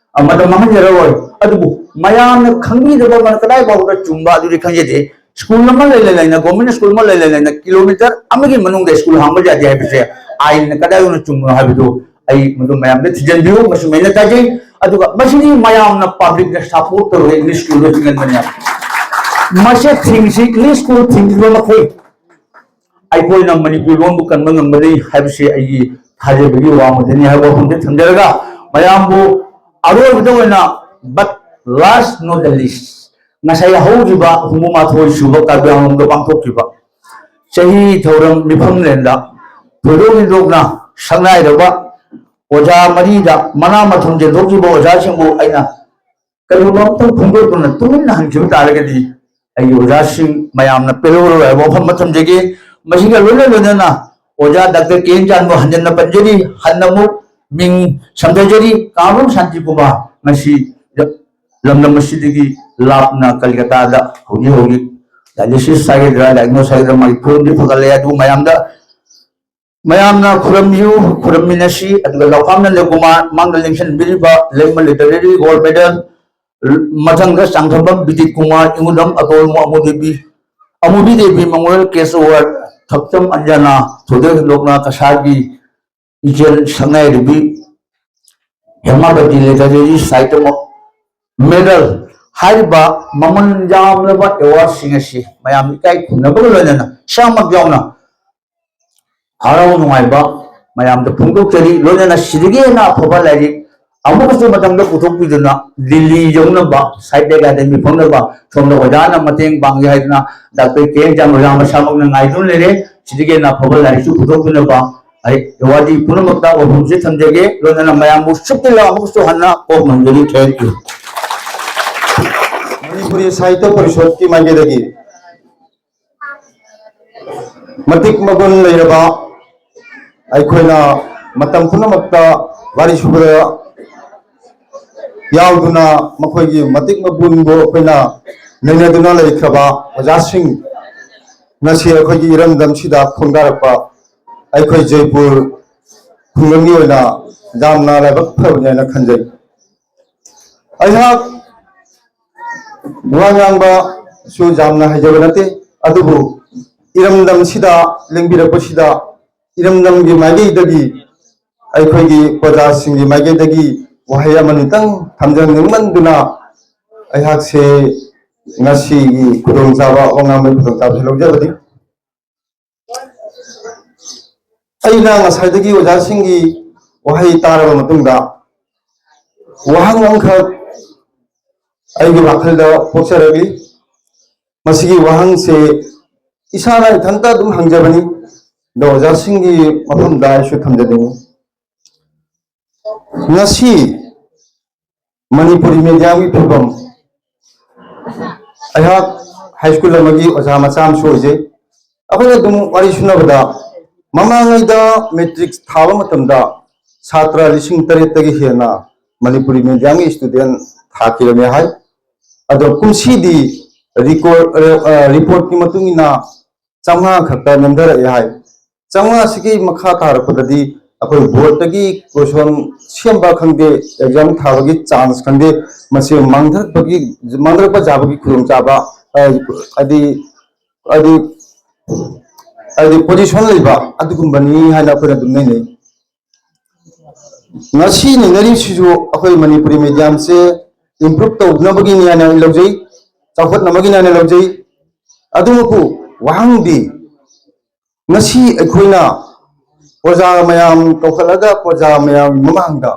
ꯃꯇꯝ ꯃꯥꯡꯍꯟꯖꯔꯔꯣꯏ꯫ ꯑꯗꯨꯕꯨ ꯃꯌꯥꯝꯅ ꯈꯪꯕꯤꯗꯕ ꯑꯃꯅ ꯀꯗꯥꯏ ꯐꯥꯎꯕꯗ ꯆꯨꯝꯕ ꯑꯗꯨꯗꯤ ꯈꯪꯖꯗꯦ꯫ ꯁ꯭ꯀꯨꯜ ꯑꯃ ꯂꯩ ꯂꯩ ꯂꯩꯅ, ꯒꯣꯔꯃꯦꯟ ꯁ꯭ꯀꯨꯜ ꯑꯃ ꯂꯩ ꯂꯩ ꯂꯩꯅ, ꯀꯤꯂꯣꯃꯤꯇꯔ ꯑꯃꯒꯤ ꯃꯅꯨꯡꯗ ꯁ꯭ꯀꯨꯜ ꯍꯥꯡꯕ ꯌꯥꯗꯦ ꯍꯥꯏꯕꯁꯦ ꯑꯥꯏꯟꯅ ꯀꯗꯥꯏ ꯐꯥꯎꯅ ꯆꯨꯝꯕꯅꯣ ꯍꯥꯏꯕꯗꯨ ꯑꯩ ꯃꯗꯨ ꯃꯌꯥꯝꯗ ꯊꯤꯖꯤꯟꯕꯤꯌꯨ꯫ ꯃꯁꯤ ꯑꯩꯅ ꯇꯥꯖꯩ꯫ ꯑꯗꯨꯒ ꯃꯁꯤꯗꯤ ꯃꯌꯥꯝꯅ ꯄꯕ꯭ꯂꯤꯛꯅ ꯁꯞꯄꯣꯔꯠ ꯇꯧꯔꯒ ꯏꯪꯂꯤꯁ ꯁ꯭ꯀꯨꯜꯗ ꯆꯤꯡꯍꯟꯕꯅꯦ꯫ ꯃꯁꯤ ꯊꯤꯡꯁꯤ, ꯏꯪꯂꯤꯁ ꯁ꯭ꯀꯨꯜ ꯊꯤꯡꯈꯤꯕ ꯃꯈꯩ ꯑꯩꯈꯣꯏꯅ ꯃꯅꯤꯄꯨꯔ ꯂꯣꯟꯕꯨ ꯀꯟꯕ ꯉꯝꯒꯅꯤ ꯍꯥꯏꯕꯁꯤ ꯑꯩꯒꯤ ꯊꯥꯖꯕꯒꯤ ꯋꯥ ꯑꯃꯗꯅꯤ ꯍꯥꯏꯕ ꯋꯥꯐꯝꯁꯤ ꯊꯝꯖꯔꯒ, ꯃꯌꯥꯝꯕꯨ ꯑꯔꯣꯏꯕꯗ ꯑꯣꯏꯅ, but last not the least, ꯉꯁꯥꯏ ꯍꯧꯈꯤꯕ ꯍꯨꯝꯐꯨ ꯃꯥꯊꯣꯏ ꯁꯨꯕ ꯀꯥꯔꯕꯤ ꯑꯪꯂꯣꯡꯗ ꯄꯥꯡꯊꯣꯛꯈꯤꯕ ꯆꯍꯤ ꯊꯧꯔꯝ ꯃꯤꯐꯝꯂꯦꯟꯗ ꯊꯣꯏꯗꯣꯛ ꯍꯦꯟꯗꯣꯛꯅ ꯁꯛꯅꯥꯏꯔꯕ ꯑꯣꯖꯥ ꯃꯔꯤꯗ ꯃꯅꯥ ꯃꯊꯨꯝ ꯆꯦꯟꯊꯣꯛꯈꯤꯕ ꯑꯣꯖꯥꯁꯤꯡꯕꯨ ꯑꯩꯅ ꯀꯔꯤꯒꯨꯝꯕ ꯑꯃꯇꯪ ꯐꯣꯡꯗꯣꯛꯇꯨꯅ ꯇꯨꯃꯤꯟꯅ ꯍꯟꯈꯤꯕ ꯇꯥꯔꯒꯗꯤ, ꯑꯩꯒꯤ ꯑꯣꯖꯥꯁꯤꯡ ꯃꯌꯥꯝꯅ ꯄꯦꯜꯍꯧꯔꯣꯏ ꯍꯥꯏꯕ ꯋꯥꯐꯝ ꯑꯃ ꯊꯝꯖꯒꯦ꯫ ꯃꯁꯤꯒ ꯂꯣꯏꯅ ꯂꯣꯏꯅꯅ ꯑꯣꯖꯥ ꯗꯥꯛꯇꯔ ꯀꯦ ꯑꯦꯟ ꯆꯥꯟꯕꯨ ꯍꯟꯖꯟꯅ ꯄꯟꯖꯔꯤ, ꯍꯟꯅ ꯑꯃꯨꯛ ꯃꯤꯡ ꯁꯝꯖꯖꯔꯤ, ꯀꯥꯡꯂꯨꯞ ꯁꯥꯟꯇꯤꯀꯨꯃꯥꯔ ꯉꯁꯤ ꯂꯝꯗꯝ ꯑꯁꯤꯗꯒꯤ ꯂꯥꯞꯅ ꯀꯜꯀꯇꯥꯗ ꯍꯧꯖꯤꯛ ꯍꯧꯖꯤꯛ dialysis ꯍꯥꯏꯒꯗ꯭ꯔꯥ, diagnose ꯍꯥꯏꯒꯗ꯭ꯔꯥ, ꯃꯥꯒꯤ ꯐꯤꯕꯝꯗꯤ ꯐꯒꯠꯂꯦ꯫ ꯑꯗꯨ ꯃꯌꯥꯝꯗ, ꯃꯌꯥꯝꯅ ꯈꯨꯔꯨꯝꯕꯤꯌꯨ, ꯈꯨꯔꯨꯝꯃꯤꯟꯅꯁꯤ꯫ ꯑꯗꯨꯒ ꯂꯧꯈꯥꯝ ꯅꯟꯗ ꯀꯨꯃꯥꯔ ꯃꯥꯡꯗ ꯂꯦꯡꯁꯤꯟꯕꯤꯔꯤꯕ ꯂꯩꯃ literary gold medal, ꯃꯊꯪꯗ ꯆꯥꯡꯊꯝꯕꯝ ꯕꯤꯗꯤꯠ ꯀꯨꯃꯥꯔ, ꯏꯉꯨꯗꯝ ꯑꯇꯣꯜꯃꯨ ꯑꯃꯨ ꯗꯦꯕꯤ, ꯑꯃꯨꯕꯤ ꯗꯦꯕꯤ memorial cash award, ꯊꯛꯆꯝ ꯑꯟꯖꯅꯥ, ꯊꯣꯏꯗꯣꯛ ꯍꯦꯟꯗꯣꯛꯅ ꯀꯁꯥꯔꯒꯤ ꯏꯆꯦꯜ ꯁꯛꯅꯥꯏꯔꯕꯤ ꯍꯦꯃꯥꯕꯇꯤ literary site medal ꯍꯥꯏꯔꯤꯕ ꯃꯃꯜ ꯌꯥꯝꯂꯕ awardꯁꯤꯡ ꯑꯁꯤ ꯃꯌꯥꯝ ꯏꯀꯥꯏ ꯈꯨꯝꯅꯕꯒ ꯂꯣꯏꯅꯅ ꯏꯁꯥꯃꯛ ꯌꯥꯎꯅ ꯍꯔꯥꯎ ꯅꯨꯡꯉꯥꯏꯕ ꯃꯌꯥꯝꯗ ꯐꯣꯡꯗꯣꯛꯆꯔꯤ꯫ ꯂꯣꯏꯅꯅ ꯁꯤꯗꯒꯤ ꯍꯦꯟꯅ ꯑꯐꯕ ꯂꯥꯏꯔꯤꯛ ꯑꯃꯨꯛꯀꯁꯨ ꯃꯇꯝꯗ ꯄꯨꯊꯣꯛꯄꯤꯗꯨꯅ ꯗꯤꯜꯂꯤ ꯌꯧꯅꯕ, ꯁꯥꯍꯤꯇ꯭ꯌ ꯑꯦꯀꯥꯗꯃꯤ ꯐꯪꯅꯕ ꯁꯣꯝꯗ ꯑꯣꯖꯥꯅ ꯃꯇꯦꯡ ꯄꯥꯡꯒꯦ ꯍꯥꯏꯗꯨꯅ ꯗꯥꯛꯇꯔ ꯀꯦ ꯑꯦꯟ ꯆꯥꯟ ꯑꯣꯖꯥ ꯃꯁꯥꯃꯛꯅ ꯉꯥꯏꯗꯨꯅ ꯂꯩꯔꯦ꯫ ꯁꯤꯗꯒꯤ ꯍꯦꯟꯅ ꯑꯐꯕ ꯂꯥꯏꯔꯤꯛꯁꯨ ꯄꯨꯊꯣꯛꯄꯤꯅꯕ ꯑꯩ ꯑꯦꯋꯥꯔꯗꯤ ꯄꯨꯝꯅꯃꯛꯇ ꯋꯥꯐꯝꯁꯤ ꯊꯝꯖꯒꯦ꯫ ꯂꯣꯏꯅꯅ ꯃꯌꯥꯝꯕꯨ ꯁꯨꯛꯇꯤ ꯑꯃꯨꯛꯁꯨ ꯍꯟꯅ ꯀꯣꯛ ꯅꯣꯟꯖꯔꯤ꯫ Thank you꯫ ꯃꯅꯤꯄꯨꯔꯤ ꯁꯥꯍꯤꯇ꯭ꯌ ꯄꯔꯤꯁꯠꯀꯤ ꯃꯥꯏꯀꯩꯗꯒꯤ ꯃꯇꯤꯛ ꯃꯒꯨꯟ ꯂꯩꯔꯕ ꯑꯩꯈꯣꯏꯅ ꯃꯇꯝ ꯄꯨꯝꯅꯃꯛꯇ ꯋꯥꯔꯤ ꯁꯨꯕꯗ ꯌꯥꯎꯗꯨꯅ ꯃꯈꯣꯏꯒꯤ ꯃꯇꯤꯛ ꯃꯒꯨꯟꯕꯨ ꯑꯩꯈꯣꯏꯅ ꯅꯩꯅꯗꯨꯅ ꯂꯩꯈ꯭ꯔꯕ ꯑꯣꯖꯥꯁꯤꯡ, ꯉꯁꯤ ꯑꯩꯈꯣꯏꯒꯤ ꯏꯔꯝꯗꯝꯁꯤꯗ ꯈꯣꯡꯗꯥꯔꯛꯄ ꯑꯩꯈꯣꯏ ꯖꯩꯄꯨꯔ ꯈꯨꯡꯒꯪꯒꯤ ꯑꯣꯏꯅ ꯌꯥꯝꯅ ꯂꯥꯏꯕꯛ ꯐꯕꯅꯤ ꯍꯥꯏꯅ ꯈꯟꯖꯩ꯫ ꯑꯩꯍꯥꯛ ꯋꯥ ꯉꯥꯡꯕꯁꯨ ꯌꯥꯝꯅ ꯍꯩꯖꯕ ꯅꯠꯇꯦ, ꯑꯗꯨꯕꯨ ꯏꯔꯝꯗꯝꯁꯤꯗ ꯂꯦꯡꯕꯤꯔꯛꯄꯁꯤꯗ ꯏꯔꯝꯗꯝꯒꯤ ꯃꯥꯏꯀꯩꯗꯒꯤ, ꯑꯩꯈꯣꯏꯒꯤ ꯄ꯭ꯔꯖꯥꯁꯤꯡꯒꯤ ꯃꯥꯏꯀꯩꯗꯒꯤ ꯋꯥꯍꯩ ꯑꯃꯅꯤꯇꯪ ꯊꯝꯖꯅꯤꯡꯃꯟꯗꯨꯅ ꯑꯩꯍꯥꯛꯁꯦ ꯉꯁꯤꯒꯤ ꯈꯨꯗꯣꯡꯆꯥꯕ, ꯋꯥ ꯉꯥꯡꯕꯒꯤ ꯈꯨꯗꯣꯡꯆꯥꯕꯁꯤ ꯂꯧꯖꯕꯅꯤ꯫ ꯑꯩꯅ ꯉꯁꯥꯏꯗꯒꯤ ꯑꯣꯖꯥꯁꯤꯡꯒꯤ ꯋꯥꯍꯩ ꯇꯥꯔꯕ ꯃꯇꯨꯡꯗ ꯋꯥꯍꯪ ꯑꯃꯈꯛ ꯑꯩꯒꯤ ꯋꯥꯈꯜꯗ ꯄꯣꯛꯆꯔꯛꯂꯤ꯫ ꯃꯁꯤꯒꯤ ꯋꯥꯍꯪꯁꯦ ꯏꯁꯥꯅ ꯏꯊꯟꯇ ꯑꯗꯨꯝ ꯍꯪꯖꯕꯅꯤ, ꯑꯗꯣ ꯑꯣꯖꯥꯁꯤꯡꯒꯤ ꯃꯐꯝꯗ ꯑꯩꯁꯨ ꯊꯝꯖꯅꯤꯡꯉꯤ꯫ ꯉꯁꯤ ꯃꯅꯤꯄꯨꯔꯤ ꯃꯦꯗꯤꯌꯝꯒꯤ ꯐꯤꯕꯝ, ꯑꯩꯍꯥꯛ ꯍꯥꯏ ꯁ꯭ꯀꯨꯜ ꯑꯃꯒꯤ ꯑꯣꯖꯥ ꯃꯆꯥ ꯑꯃꯁꯨ ꯑꯣꯏꯖꯩ꯫ ꯑꯩꯈꯣꯏꯅ ꯑꯗꯨꯝ ꯋꯥꯔꯤ ꯁꯨꯅꯕꯗ, ꯃꯃꯥꯡꯉꯩꯗ ꯃꯦꯇ꯭ꯔꯤꯛ ꯊꯥꯕ ꯃꯇꯝꯗ ꯁꯥꯇ꯭ꯔ ꯂꯤꯁꯤꯡ ꯇꯔꯦꯠꯇꯒꯤ ꯍꯦꯟꯅ ꯃꯅꯤꯄꯨꯔꯤ ꯃꯦꯗꯤꯌꯝꯒꯤ ꯏꯁꯇꯨꯗꯦꯟ ꯊꯥꯈꯤꯔꯝꯃꯦ ꯍꯥꯏ꯫ ꯑꯗꯣ ꯀꯨꯝꯁꯤꯗꯤ ꯔꯤꯀꯣꯔ-, ꯑ, ꯔꯤꯄꯣꯔꯠꯀꯤ ꯃꯇꯨꯡ ꯏꯟꯅ ꯆꯥꯝꯃꯉꯥ ꯈꯛꯇ ꯅꯦꯝꯊꯔꯛꯑꯦ ꯍꯥꯏ꯫ ꯆꯥꯝꯃꯉꯥꯁꯤꯒꯤ ꯃꯈꯥ ꯇꯥꯔꯛꯄꯗꯗꯤ ꯑꯩꯈꯣꯏ ꯕꯣꯔꯗꯇꯒꯤ ꯀꯣꯏꯁꯟ ꯁꯦꯝꯕ ꯈꯪꯗꯦ, ꯑꯦꯛꯖꯥꯝ ꯊꯥꯕꯒꯤ ꯆꯥꯟꯁ ꯈꯪꯗꯦ, ꯃꯁꯤ ꯃꯥꯡꯊꯔꯛꯄꯒꯤ, ꯃꯥꯡꯊꯔꯛꯄ ꯌꯥꯕꯒꯤ ꯈꯨꯗꯣꯡꯆꯥꯕ, ꯑ, ꯍꯥꯏꯗꯤ, ꯍꯥꯏꯗꯤ, ꯍꯥꯏꯗꯤ ꯄꯣꯖꯤꯁꯟ ꯂꯩꯕ ꯑꯗꯨꯒꯨꯝꯕꯅꯤ ꯍꯥꯏꯅ ꯑꯩꯈꯣꯏꯅ ꯑꯗꯨꯝ ꯅꯩꯅꯩ꯫ ꯉꯁꯤ ꯅꯩꯅꯔꯤꯕꯁꯤꯁꯨ ꯑꯩꯈꯣꯏ ꯃꯅꯤꯄꯨꯔꯤ ꯃꯦꯗꯤꯌꯝꯁꯦ ꯏꯝꯄ꯭ꯔꯨꯞ ꯇꯧꯅꯕꯒꯤꯅꯤ ꯍꯥꯏꯅ ꯑꯩ ꯂꯧꯖꯩ, ꯆꯥꯎꯈꯠꯅꯕꯒꯤꯅꯤ ꯍꯥꯏꯅ ꯂꯧꯖꯩ꯫ ꯑꯗꯨꯕꯨ ꯋꯥꯍꯪꯗꯤ, ꯉꯁꯤ ꯑꯩꯈꯣꯏꯅ ꯄ꯭ꯔꯖꯥ ꯃꯌꯥꯝ ꯀꯧꯈꯠꯂꯒ ꯄ꯭ꯔꯖꯥ ꯃꯌꯥꯝꯒꯤ ꯃꯃꯥꯡꯗ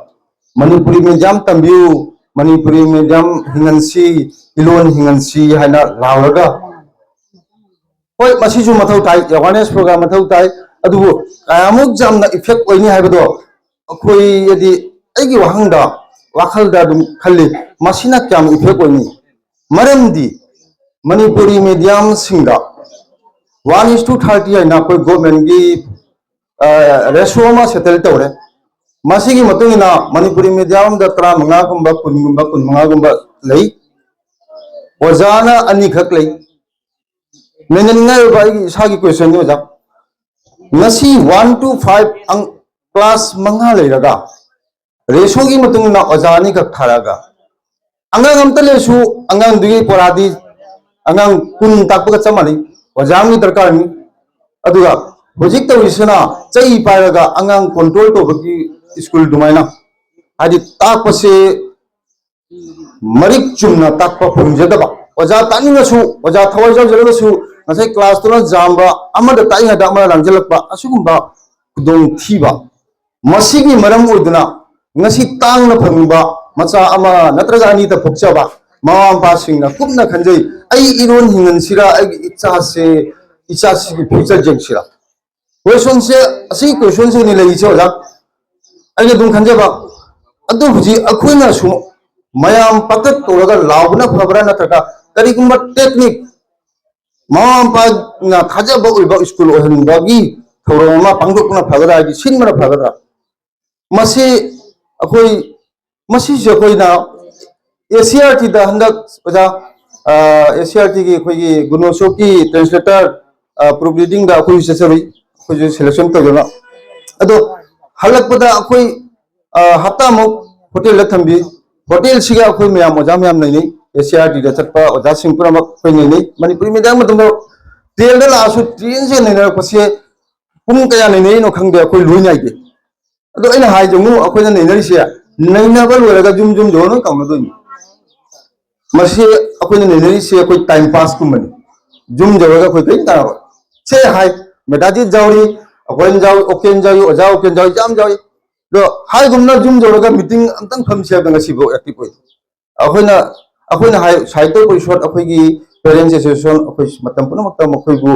ꯃꯅꯤꯄꯨꯔꯤ ꯃꯦꯗꯤꯌꯝ ꯇꯝꯕꯤꯌꯨ, ꯃꯅꯤꯄꯨꯔꯤ ꯃꯦꯗꯤꯌꯝ ꯍꯤꯡꯍꯟꯁꯤ, ꯏꯂꯣꯟ ꯍꯤꯡꯍꯟꯁꯤ ꯍꯥꯏꯅ ꯂꯥꯎꯔꯒ, ꯍꯣꯏ, ꯃꯁꯤꯁꯨ ꯃꯊꯧ ꯇꯥꯏ, ꯑꯦꯋꯥꯔꯅꯦꯁ ꯄ꯭ꯔꯣꯒ꯭ꯔꯥꯝ ꯃꯊꯧ ꯇꯥꯏ, ꯑꯗꯨꯕꯨ ꯀꯌꯥꯃꯨꯛ ꯌꯥꯝꯅ ꯏꯐꯦꯛ ꯑꯣꯏꯅꯤ ꯍꯥꯏꯕꯗꯣ ꯑꯩꯈꯣꯏ, ꯍꯥꯏꯗꯤ, ꯑꯩꯒꯤ ꯋꯥꯍꯪꯗ, ꯋꯥꯈꯜꯗ ꯑꯗꯨꯝ ꯈꯜꯂꯤ, ꯃꯁꯤꯅ ꯀꯌꯥꯝ ꯏꯐꯦꯛ ꯑꯣꯏꯅꯤ? ꯃꯔꯝꯗꯤ Manipuri ꯃꯦꯗꯤꯌꯝꯁꯤꯡꯗ one is to thirty ꯍꯥꯏꯅ ꯑꯩꯈꯣꯏ ꯒꯣꯔꯃꯦꯟꯒꯤ ꯔꯦꯁꯤꯑꯣ ꯑꯃ ꯁꯦꯇꯜ ꯇꯧꯔꯦ꯫ ꯃꯁꯤꯒꯤ ꯃꯇꯨꯡ ꯏꯟꯅ ꯃꯅꯤꯄꯨꯔꯤ ꯃꯦꯗꯤꯌꯝꯗ ꯇꯔꯥꯃꯉꯥꯒꯨꯝꯕ, ꯀꯨꯟꯒꯨꯝꯕ, ꯀꯨꯟꯃꯉꯥꯒꯨꯝꯕ ꯂꯩ꯫ ꯑꯣꯖꯥꯅ ꯑꯅꯤꯈꯛ ꯂꯩ꯫ ꯅꯩꯅꯅꯤꯡꯉꯥꯏ ꯑꯣꯏꯕ ꯑꯩꯒꯤ ꯏꯁꯥꯒꯤ ꯀꯣꯏꯁꯟꯅꯤ ꯑꯣꯖꯥ꯫ ꯉꯁꯤ ꯋꯥꯟ ꯇꯨ ꯐꯥꯏꯚ ꯀ꯭ꯂꯥꯁ ꯃꯉꯥ ꯂꯩꯔꯒ ꯔꯦꯁꯣꯒꯤ ꯃꯇꯨꯡ ꯏꯟꯅ ꯑꯣꯖꯥ ꯑꯅꯤꯈꯛ ꯊꯥꯔꯛꯑꯒ ꯑꯉꯥꯡ ꯑꯝꯇ ꯂꯩꯔꯁꯨ ꯑꯉꯥꯡꯗꯨꯒꯤ ꯄꯣꯔꯥꯗꯤ ꯑꯉꯥꯡ ꯀꯨꯟ ꯇꯥꯛꯄꯒ ꯆꯞ ꯃꯥꯟꯅꯩ꯫ ꯑꯣꯖꯥ ꯑꯃꯒꯤ ꯗꯔꯀꯥꯔꯅꯤ꯫ ꯑꯗꯨꯒ ꯍꯧꯖꯤꯛ ꯇꯧꯔꯤꯁꯤꯅ ꯆꯩ ꯄꯥꯏꯔꯒ ꯑꯉꯥꯡ ꯀꯣꯟꯇ꯭ꯔꯣꯜ ꯇꯧꯕꯒꯤ ꯁ꯭ꯀꯨꯜ ꯑꯗꯨꯃꯥꯏꯅ, ꯍꯥꯏꯗꯤ ꯇꯥꯛꯄꯁꯦ ꯃꯔꯤꯛ ꯆꯨꯝꯅ ꯇꯥꯛꯄ ꯐꯪꯖꯗꯕ, ꯑꯣꯖꯥ ꯇꯥꯛꯅꯤꯡꯉꯁꯨ, ꯑꯣꯖꯥ ꯊꯋꯥꯏ ꯌꯥꯎꯖꯔꯒꯁꯨ ꯉꯁꯥꯏ ꯀ꯭ꯂꯥꯁꯇꯨꯅ ꯖꯥꯝꯕ, ꯑꯃꯗ ꯇꯥꯛꯏꯉꯩꯗ ꯑꯃꯅ ꯂꯥꯡꯁꯤꯜꯂꯛꯄ, ꯑꯁꯤꯒꯨꯝꯕ ꯈꯨꯗꯣꯡꯊꯤꯕ, ꯃꯁꯤꯒꯤ ꯃꯔꯝ ꯑꯣꯏꯗꯨꯅ ꯉꯁꯤ ꯇꯥꯡꯅ ꯐꯪꯕ ꯃꯆꯥ ꯑꯃ ꯅꯠꯇ꯭ꯔꯒ ꯑꯅꯤꯗ ꯄꯣꯛꯆꯕ ꯃꯃꯥ ꯃꯄꯥꯁꯤꯡꯅ ꯀꯨꯞꯅ ꯈꯟꯖꯩ, "ꯑꯩ ꯏꯔꯣꯟ ꯍꯤꯡꯍꯟꯁꯤꯔꯥ, ꯑꯩꯒꯤ ꯏꯆꯥꯁꯦ, ꯏꯆꯥꯁꯤꯒꯤ ꯐ꯭ꯌꯨꯆꯔ ꯌꯦꯡꯁꯤꯔꯥ?" ꯀꯣꯏꯁꯟꯁꯦ, ꯑꯁꯤꯒꯤ ꯀꯣꯏꯁꯟꯁꯤꯅꯤ ꯂꯩꯔꯤꯁꯦ ꯑꯣꯖꯥ꯫ ꯑꯩꯅ ꯑꯗꯨꯝ ꯈꯟꯖꯕ, ꯑꯗꯨ ꯍꯧꯖꯤꯛ ꯑꯩꯈꯣꯏꯅꯁꯨ ꯃꯌꯥꯝ ꯄꯥꯛꯇꯛ ꯇꯧꯔꯒ ꯂꯥꯎꯕꯅ ꯐꯕ꯭ꯔꯥ, ꯅꯠꯇ꯭ꯔꯒ ꯀꯔꯤꯒꯨꯝꯕ ꯇꯦꯛꯅꯤꯛ, ꯃꯃꯥ ꯃꯄꯥꯅ ꯊꯥꯖꯕ ꯑꯣꯏꯕ ꯁ꯭ꯀꯨꯜ ꯑꯣꯏꯍꯟꯕꯒꯤ ꯊꯧꯔꯝ ꯑꯃ ꯄꯥꯡꯊꯣꯛꯄꯅ ꯐꯒꯗ꯭ꯔꯥ, ꯍꯥꯏꯗꯤ ꯁꯤꯟꯕꯅ ꯐꯒꯗ꯭ꯔꯥ? ꯃꯁꯤ ꯑꯩꯈꯣꯏ, ꯃꯁꯤꯁꯦ ꯑꯩꯈꯣꯏꯅ ꯑꯦ ꯁꯤ ꯑꯥꯔ ꯇꯤꯗ ꯍꯟꯗꯛ ꯑꯣꯖꯥ, ꯑꯦ ꯁꯤ ꯑꯥꯔ ꯇꯤꯒꯤ ꯑꯩꯈꯣꯏꯒꯤ ꯒꯨꯅꯣꯁꯣꯛꯀꯤ ꯇ꯭ꯔꯥꯟꯁꯂꯦꯇꯔ, ꯄ꯭ꯔꯨꯐ ꯔꯤꯗꯤꯡꯗ ꯑꯩꯈꯣꯏꯁꯨ ꯆꯠꯆꯔꯨꯏ, ꯑꯩꯈꯣꯏꯁꯨ ꯁꯦꯂꯦꯛꯁꯟ ꯇꯧꯗꯅ꯫ ꯑꯗꯣ ꯍꯜꯂꯛꯄꯗ ꯑꯩꯈꯣꯏ, ꯑ, ꯍꯞꯇꯥꯃꯨꯛ ꯍꯣꯇꯦꯜꯗ ꯊꯝꯕꯤ꯫ ꯍꯣꯇꯦꯜꯁꯤꯒ ꯑꯩꯈꯣꯏ ꯃꯌꯥꯝ ꯑꯣꯖꯥ ꯃꯌꯥꯝ ꯂꯩꯅꯩ, ꯑꯦ ꯁꯤ ꯑꯥꯔ ꯇꯤꯗ ꯆꯠꯄ ꯑꯣꯖꯥꯁꯤꯡ ꯄꯨꯝꯅꯃꯛ ꯑꯩꯈꯣꯏ ꯅꯩꯅꯩ꯫ ꯃꯅꯤꯄꯨꯔꯤ ꯃꯤꯗꯤꯌꯝ ꯃꯇꯝꯗ ꯇꯦꯟꯗ ꯂꯥꯛꯑꯁꯨ ꯇꯦꯟꯁꯦ ꯅꯩꯅꯔꯛꯄꯁꯦ ꯄꯨꯡ ꯀꯌꯥ ꯅꯩꯅꯔꯤꯅꯣ ꯈꯪꯗꯦ, ꯑꯩꯈꯣꯏ ꯂꯣꯏ ꯅꯥꯏꯗꯦ꯫ ꯑꯗꯣ ꯑꯩꯅ ꯍꯥꯏꯁꯦ, ꯑꯃꯨꯛ ꯑꯩꯈꯣꯏꯅ ꯅꯩꯅꯔꯤꯁꯦ ꯅꯩꯅꯕ ꯂꯣꯏꯔꯒ ꯌꯨꯝ ꯌꯨꯝ ꯌꯧꯔ ꯂꯣꯏ ꯀꯥꯎꯅꯗꯣꯏꯅꯤ꯫ ꯃꯁꯤ ꯑꯩꯈꯣꯏꯅ ꯅꯩꯅꯔꯤꯁꯦ ꯑꯩꯈꯣꯏ ꯇꯥꯏꯝ ꯄꯥꯁꯀꯨꯝꯕꯅꯤ꯫ ꯌꯨꯝ ꯌꯧꯔꯒ ꯑꯩꯈꯣꯏ ꯀꯔꯤꯝ ꯀꯥꯟꯅꯔꯣꯏ꯫ ꯁꯦ ꯍꯥꯏ, ꯃꯦꯗꯥꯖꯤꯠ ꯌꯥꯎꯔꯤ, ꯑꯩꯈꯣꯏꯅ ꯌꯥꯎꯔꯤ, ꯑꯣꯀꯦꯟ ꯌꯥꯎꯔꯤ, ꯑꯣꯖꯥ ꯑꯣꯀꯦꯟ ꯌꯥꯎꯔꯤ, ꯌꯥꯝ ꯌꯥꯎꯔꯤ꯫ ꯑꯗꯣ ꯍꯥꯏꯒꯨꯝꯅ ꯌꯨꯝ ꯌꯧꯔꯒ ꯃꯤꯇꯤꯡ ꯑꯝꯇꯪ ꯐꯝꯁꯦ ꯍꯥꯏꯕꯗ ꯉꯁꯤꯐꯥꯎ ꯑꯦꯛꯇꯤꯚ ꯑꯣꯏꯗꯦ꯫ ꯑꯩꯈꯣꯏꯅ, ꯑꯩꯈꯣꯏꯅ ꯍꯥꯏ, ꯁꯥꯍꯤꯇ꯭ꯌ ꯄꯔꯤꯁꯣꯗ, ꯑꯩꯈꯣꯏꯒꯤ ꯄꯦꯔꯦꯟꯁ ꯑꯦꯁꯣꯁꯤꯌꯦꯁꯟ, ꯑꯩꯈꯣꯏ ꯃꯇꯝ ꯄꯨꯝꯅꯃꯛꯇ ꯃꯈꯣꯏꯕꯨ,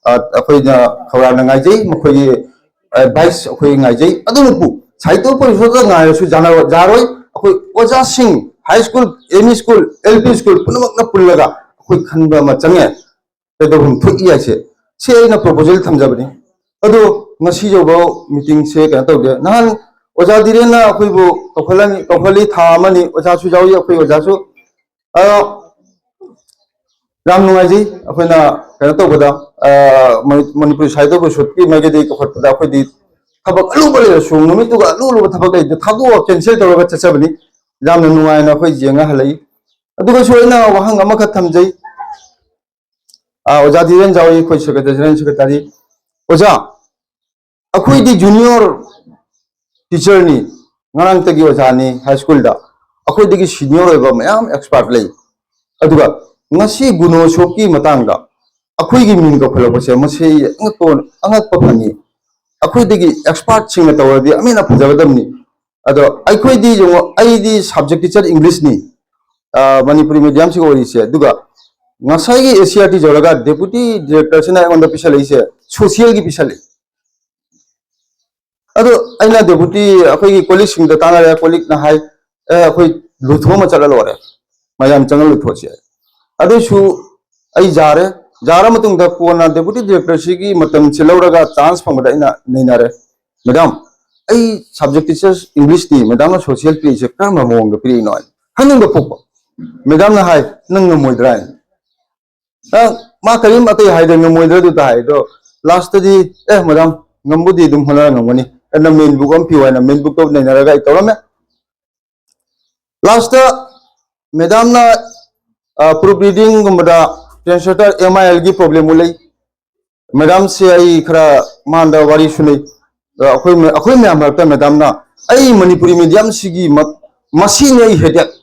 ꯑ, ꯑꯩꯈꯣꯏꯅ ꯈꯧꯔꯥꯡꯅ ꯉꯥꯏꯖꯩ, ꯃꯈꯣꯏꯒꯤ ꯑꯦꯗꯚꯥꯏꯁ ꯑꯩꯈꯣꯏ ꯉꯥꯏꯖꯩ꯫ ꯑꯗꯨꯕꯨ ꯁꯥꯍꯤꯇ꯭ꯌ ꯄꯔꯤꯁꯣꯗꯇ ꯉꯥꯏꯔꯁꯨ ꯌꯥꯅ-, ꯌꯥꯔꯣꯏ꯫ ꯑꯩꯈꯣꯏ ꯑꯣꯖꯥꯁꯤꯡ, high school, M E school, L P school ꯄꯨꯝꯅꯃꯛꯅ ꯄꯨꯜꯂꯒ ꯑꯩꯈꯣꯏ ꯈꯟꯕ ꯑꯃ ꯆꯪꯉꯦ꯫ ꯀꯩꯗꯧꯐꯝ ꯊꯣꯛꯏ ꯍꯥꯏꯁꯦ, ꯁꯤ ꯑꯩꯅ ꯄ꯭ꯔꯣꯄꯣꯖꯦꯜ ꯊꯝꯖꯕꯅꯤ꯫ ꯑꯗꯣ ꯉꯁꯤ ꯌꯧꯕ ꯃꯤꯇꯤꯡꯁꯦ ꯀꯩꯅꯣ ꯇꯧꯗꯦ꯫ ꯅꯍꯥꯟ ꯑꯣꯖꯥ ꯙꯤꯔꯦꯟꯅ ꯑꯩꯈꯣꯏꯕꯨ ꯀꯧꯈꯠꯂꯅꯤ, ꯀꯧꯈꯠꯂꯤ, ꯊꯥ ꯑꯃꯅꯤ, ꯑꯣꯖꯥꯁꯨ ꯌꯥꯎꯏ, ꯑꯩꯈꯣꯏ ꯑꯣꯖꯥꯁꯨ꯫ ꯑꯗꯣ ꯌꯥꯝ ꯅꯨꯡꯉꯥꯏꯖꯩ꯫ ꯑꯩꯈꯣꯏꯅ ꯀꯩꯅꯣ ꯇꯧꯕꯗ, ꯑ, ꯃꯅꯤ-, ꯃꯅꯤꯄꯨꯔꯤ ꯁꯥꯍꯤꯇ꯭ꯌꯕꯨ ꯁꯨꯠꯀꯤ ꯃꯥꯏꯀꯩꯗꯒꯤ ꯀꯧꯈꯠꯄꯗ ꯑꯩꯈꯣꯏꯗꯤ ꯊꯕꯛ ꯑꯔꯨꯕ ꯂꯩꯔꯁꯨ, ꯅꯨꯃꯤꯠꯇꯨꯒ ꯑꯔꯨ ꯑꯔꯨꯕ ꯊꯕꯛ ꯂꯩꯕꯗ ꯊꯥꯗꯣꯛꯑꯒ cancel ꯇꯧꯔꯒ ꯆꯠꯆꯕꯅꯤ꯫ ꯌꯥꯝꯅ ꯅꯨꯡꯉꯥꯏꯅ ꯑꯩꯈꯣꯏ ꯌꯦꯡꯉ ꯍꯜꯂꯛꯏ꯫ ꯑꯗꯨꯒꯁꯨ ꯑꯩꯅ ꯋꯥꯍꯪ ꯑꯃꯈꯛ ꯊꯝꯖꯩ꯫ ꯑ, ꯑꯣꯖꯥ ꯙꯤꯔꯦꯟ ꯖꯥꯎꯏ, ꯑꯩꯈꯣꯏ secretary, general secretary꯫ ꯑꯣꯖꯥ, ꯑꯩꯈꯣꯏꯗꯤ junior teacherꯅꯤ, ꯉꯔꯥꯡꯇꯒꯤ ꯑꯣꯖꯥꯅꯤ high schoolꯗ꯫ ꯑꯩꯈꯣꯏꯗꯒꯤ senior ꯑꯣꯏꯕ ꯃꯌꯥꯝ expert ꯂꯩ꯫ ꯑꯗꯨꯒ ꯉꯁꯤ ꯒꯨꯅꯣꯁꯣꯞꯀꯤ ꯃꯇꯥꯡꯗ ꯑꯩꯈꯣꯏꯒꯤ ꯃꯤꯡ ꯀꯧꯈꯠꯂꯛꯄꯁꯦ, ꯃꯁꯤ ꯑꯉꯛꯄ, ꯑꯉꯛꯄ ꯐꯪꯉꯤ꯫ ꯑꯩꯈꯣꯏꯗꯒꯤ expertꯁꯤꯡꯅ ꯇꯧꯔꯗꯤ ꯑꯃ ꯍꯦꯟꯅ ꯐꯖꯒꯗꯕꯅꯤ꯫ ꯑꯗꯣ ꯑꯩꯈꯣꯏꯗꯤ ꯌꯦꯡꯉꯣ, ꯑꯩꯗꯤ subject teacher Englishꯅꯤ, ꯑ, ꯃꯅꯤꯄꯨꯔꯤ mediumꯁꯤꯒ ꯑꯣꯏꯔꯤꯁꯦ꯫ ꯑꯗꯨꯒ ꯉꯁꯥꯏꯒꯤ ACERT ꯌꯧꯔꯒ deputy directorꯁꯤꯅ ꯑꯩꯉꯣꯟꯗ ꯄꯤꯁꯜꯂꯛꯏꯁꯦ socialꯒꯤ ꯄꯤꯁꯜꯂꯛꯏ꯫ ꯑꯗꯨ ꯑꯩꯅ deputy ꯑꯩꯈꯣꯏꯒꯤ colleagueꯁꯤꯡꯗ ꯇꯥꯟꯅꯔꯦ, colleagueꯅ ꯍꯥꯏ, "ꯑꯦ, ꯑꯩꯈꯣꯏ ꯂꯣꯏꯊꯣꯛꯑꯝꯃ ꯆꯠꯂ ꯂꯣꯏꯔꯦ, ꯃꯌꯥꯝ ꯆꯪꯉ ꯂꯣꯏꯊꯣꯛꯑꯁꯤ" ꯍꯥꯏ꯫ ꯑꯗꯨꯏꯁꯨ ꯑꯩ ꯌꯥꯔꯦ, ꯌꯥꯔ ꯃꯇꯨꯡꯗ ꯀꯣꯟꯅ deputy directorꯁꯤꯒꯤ ꯃꯇꯝꯁꯤ ꯂꯧꯔꯒ chance ꯐꯪꯕꯗ ꯑꯩꯅ ꯅꯩꯅꯔꯦ, "Madam, ꯑꯩ subject teacher Englishꯅꯤ, madamꯅ social ꯄꯤꯔꯛꯏꯁꯦ ꯀꯔꯝꯕ ꯃꯑꯣꯡꯗ ꯄꯤꯔꯛꯏꯅꯣ?" ꯍꯥꯏꯅ ꯍꯪꯅꯤꯡꯕ ꯄꯣꯛꯄ꯫ Madamꯅ ꯍꯥꯏ, "ꯅꯪ ꯉꯝꯃꯣꯏꯗ꯭ꯔꯥ?" ꯍꯥꯏꯅ꯫ ꯑ, ꯃꯥ ꯀꯔꯤꯝ ꯑꯇꯩ ꯍꯥꯏꯗ꯭ꯔꯦ, ꯉꯝꯃꯣꯏꯗ꯭ꯔꯥ ꯑꯗꯨ ꯇꯥꯏ꯫ ꯑꯗꯣ lastꯇꯗꯤ, "ꯑꯦ, madam, ꯉꯝꯕꯨꯗꯤ ꯑꯗꯨꯝ ꯍꯣꯠꯅꯔ ꯉꯝꯒꯅꯤ, ꯑꯗꯨꯅ main book ꯑꯃ ꯄꯤꯌꯨ" ꯍꯥꯏꯅ main bookꯇꯣ ꯅꯩꯅꯔꯒ ꯑꯩ ꯇꯧꯔꯝꯃꯦ꯫ Lastꯇ madamꯅ, ꯑ, proof readingꯒꯨꯝꯕꯗ translator MILꯒꯤ problem ꯎꯠꯂꯛꯏ꯫ Madamꯁꯦ ꯑꯩ ꯈꯔ ꯃꯥꯡꯗ ꯋꯥꯔꯤ ꯁꯨꯅꯩ꯫ ꯑ, ꯑꯩꯈꯣꯏ ꯃ-, ꯑꯩꯈꯣꯏ ꯃꯌꯥꯝ ꯃꯔꯛꯇ madamꯅ ꯑꯩ ꯃꯅꯤꯄꯨꯔꯤ mediumꯁꯤꯒꯤ ꯃ-, ꯃꯁꯤꯅꯤ ꯑꯩ headache꯫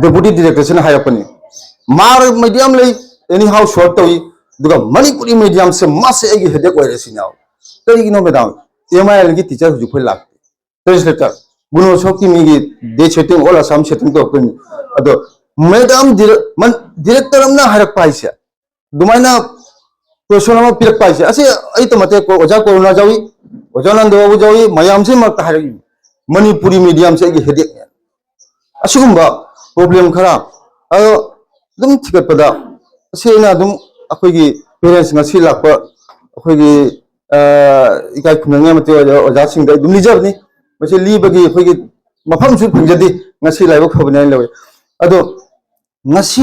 Deputy directorꯁꯤꯅ ꯍꯥꯏꯔꯛꯄꯅꯤ꯫ ꯃꯥꯔ medium ꯂꯩ, anyhow solve ꯇꯧꯏ, ꯑꯗꯨꯒ ꯃꯅꯤꯄꯨꯔꯤ mediumꯁꯦ ꯃꯥꯁꯦ ꯑꯩꯒꯤ headache ꯑꯣꯏꯔꯦ ꯁꯤꯅꯦꯕ꯫ ꯀꯔꯤꯒꯤꯅꯣ madam? MILꯒꯤ teacher ꯍꯧꯖꯤꯛ ꯑꯩꯈꯣꯏ ꯂꯥꯛꯇꯦ꯫ Translator, ꯒꯨꯅꯣꯁꯣꯞꯀꯤ ꯃꯤꯒꯤ date setting, all Assam setting ꯇꯧꯔꯛꯇꯣꯏꯅꯤ꯫ ꯑꯗꯣ madam dire-, ꯃꯟ-, director ꯑꯃꯅ ꯍꯥꯏꯔꯛꯄ ꯍꯥꯏꯁꯦ, ꯑꯗꯨꯃꯥꯏꯅ question ꯑꯃ ꯄꯤꯔꯛꯄ ꯍꯥꯏꯁꯦ, ꯑꯁꯤ ꯑꯩꯇ ꯅꯠꯇꯦ, ꯀꯣ-, ꯑꯣꯖꯥ ꯀꯣꯔꯨꯅꯥ ꯌꯥꯎꯏ, ꯑꯣꯖꯥ ꯅꯟꯗ ꯕꯥꯕꯨ ꯌꯥꯎꯏ, ꯃꯌꯥꯝꯁꯤ ꯃꯔꯛꯇ ꯍꯥꯏꯔꯛꯏ꯫ ꯃꯅꯤꯄꯨꯔꯤ mediumꯁꯦ ꯑꯩꯒꯤ headacheꯅꯦ꯫ ꯑꯁꯤꯒꯨꯝꯕ problem ꯈꯔ ꯑꯗꯣ ꯑꯗꯨꯝ ꯊꯤꯒꯠꯄꯗ, ꯑꯁꯤ ꯑꯩꯅ ꯑꯗꯨꯝ ꯑꯩꯈꯣꯏꯒꯤ parents, ꯉꯁꯤ ꯂꯥꯛꯄ ꯑꯩꯈꯣꯏꯒꯤ, ꯑ, ꯏꯀꯥꯏ ꯈꯨꯝꯅꯅꯤꯡꯉꯥꯏ ꯃꯇꯤꯛ ꯑꯣꯏꯔꯕ ꯑꯣꯖꯥꯁꯤꯡꯗ ꯑꯩ ꯑꯗꯨꯝ ꯂꯤꯖꯕꯅꯤ꯫ ꯃꯁꯤ ꯂꯤꯕꯒꯤ ꯑꯩꯈꯣꯏꯒꯤ ꯃꯐꯝꯁꯨ ꯐꯪꯖꯗꯦ, ꯉꯁꯤ ꯂꯥꯏꯕꯛ ꯐꯕꯅꯤ ꯍꯥꯏꯅ ꯂꯧꯏ꯫ ꯑꯗꯣ ꯉꯁꯤ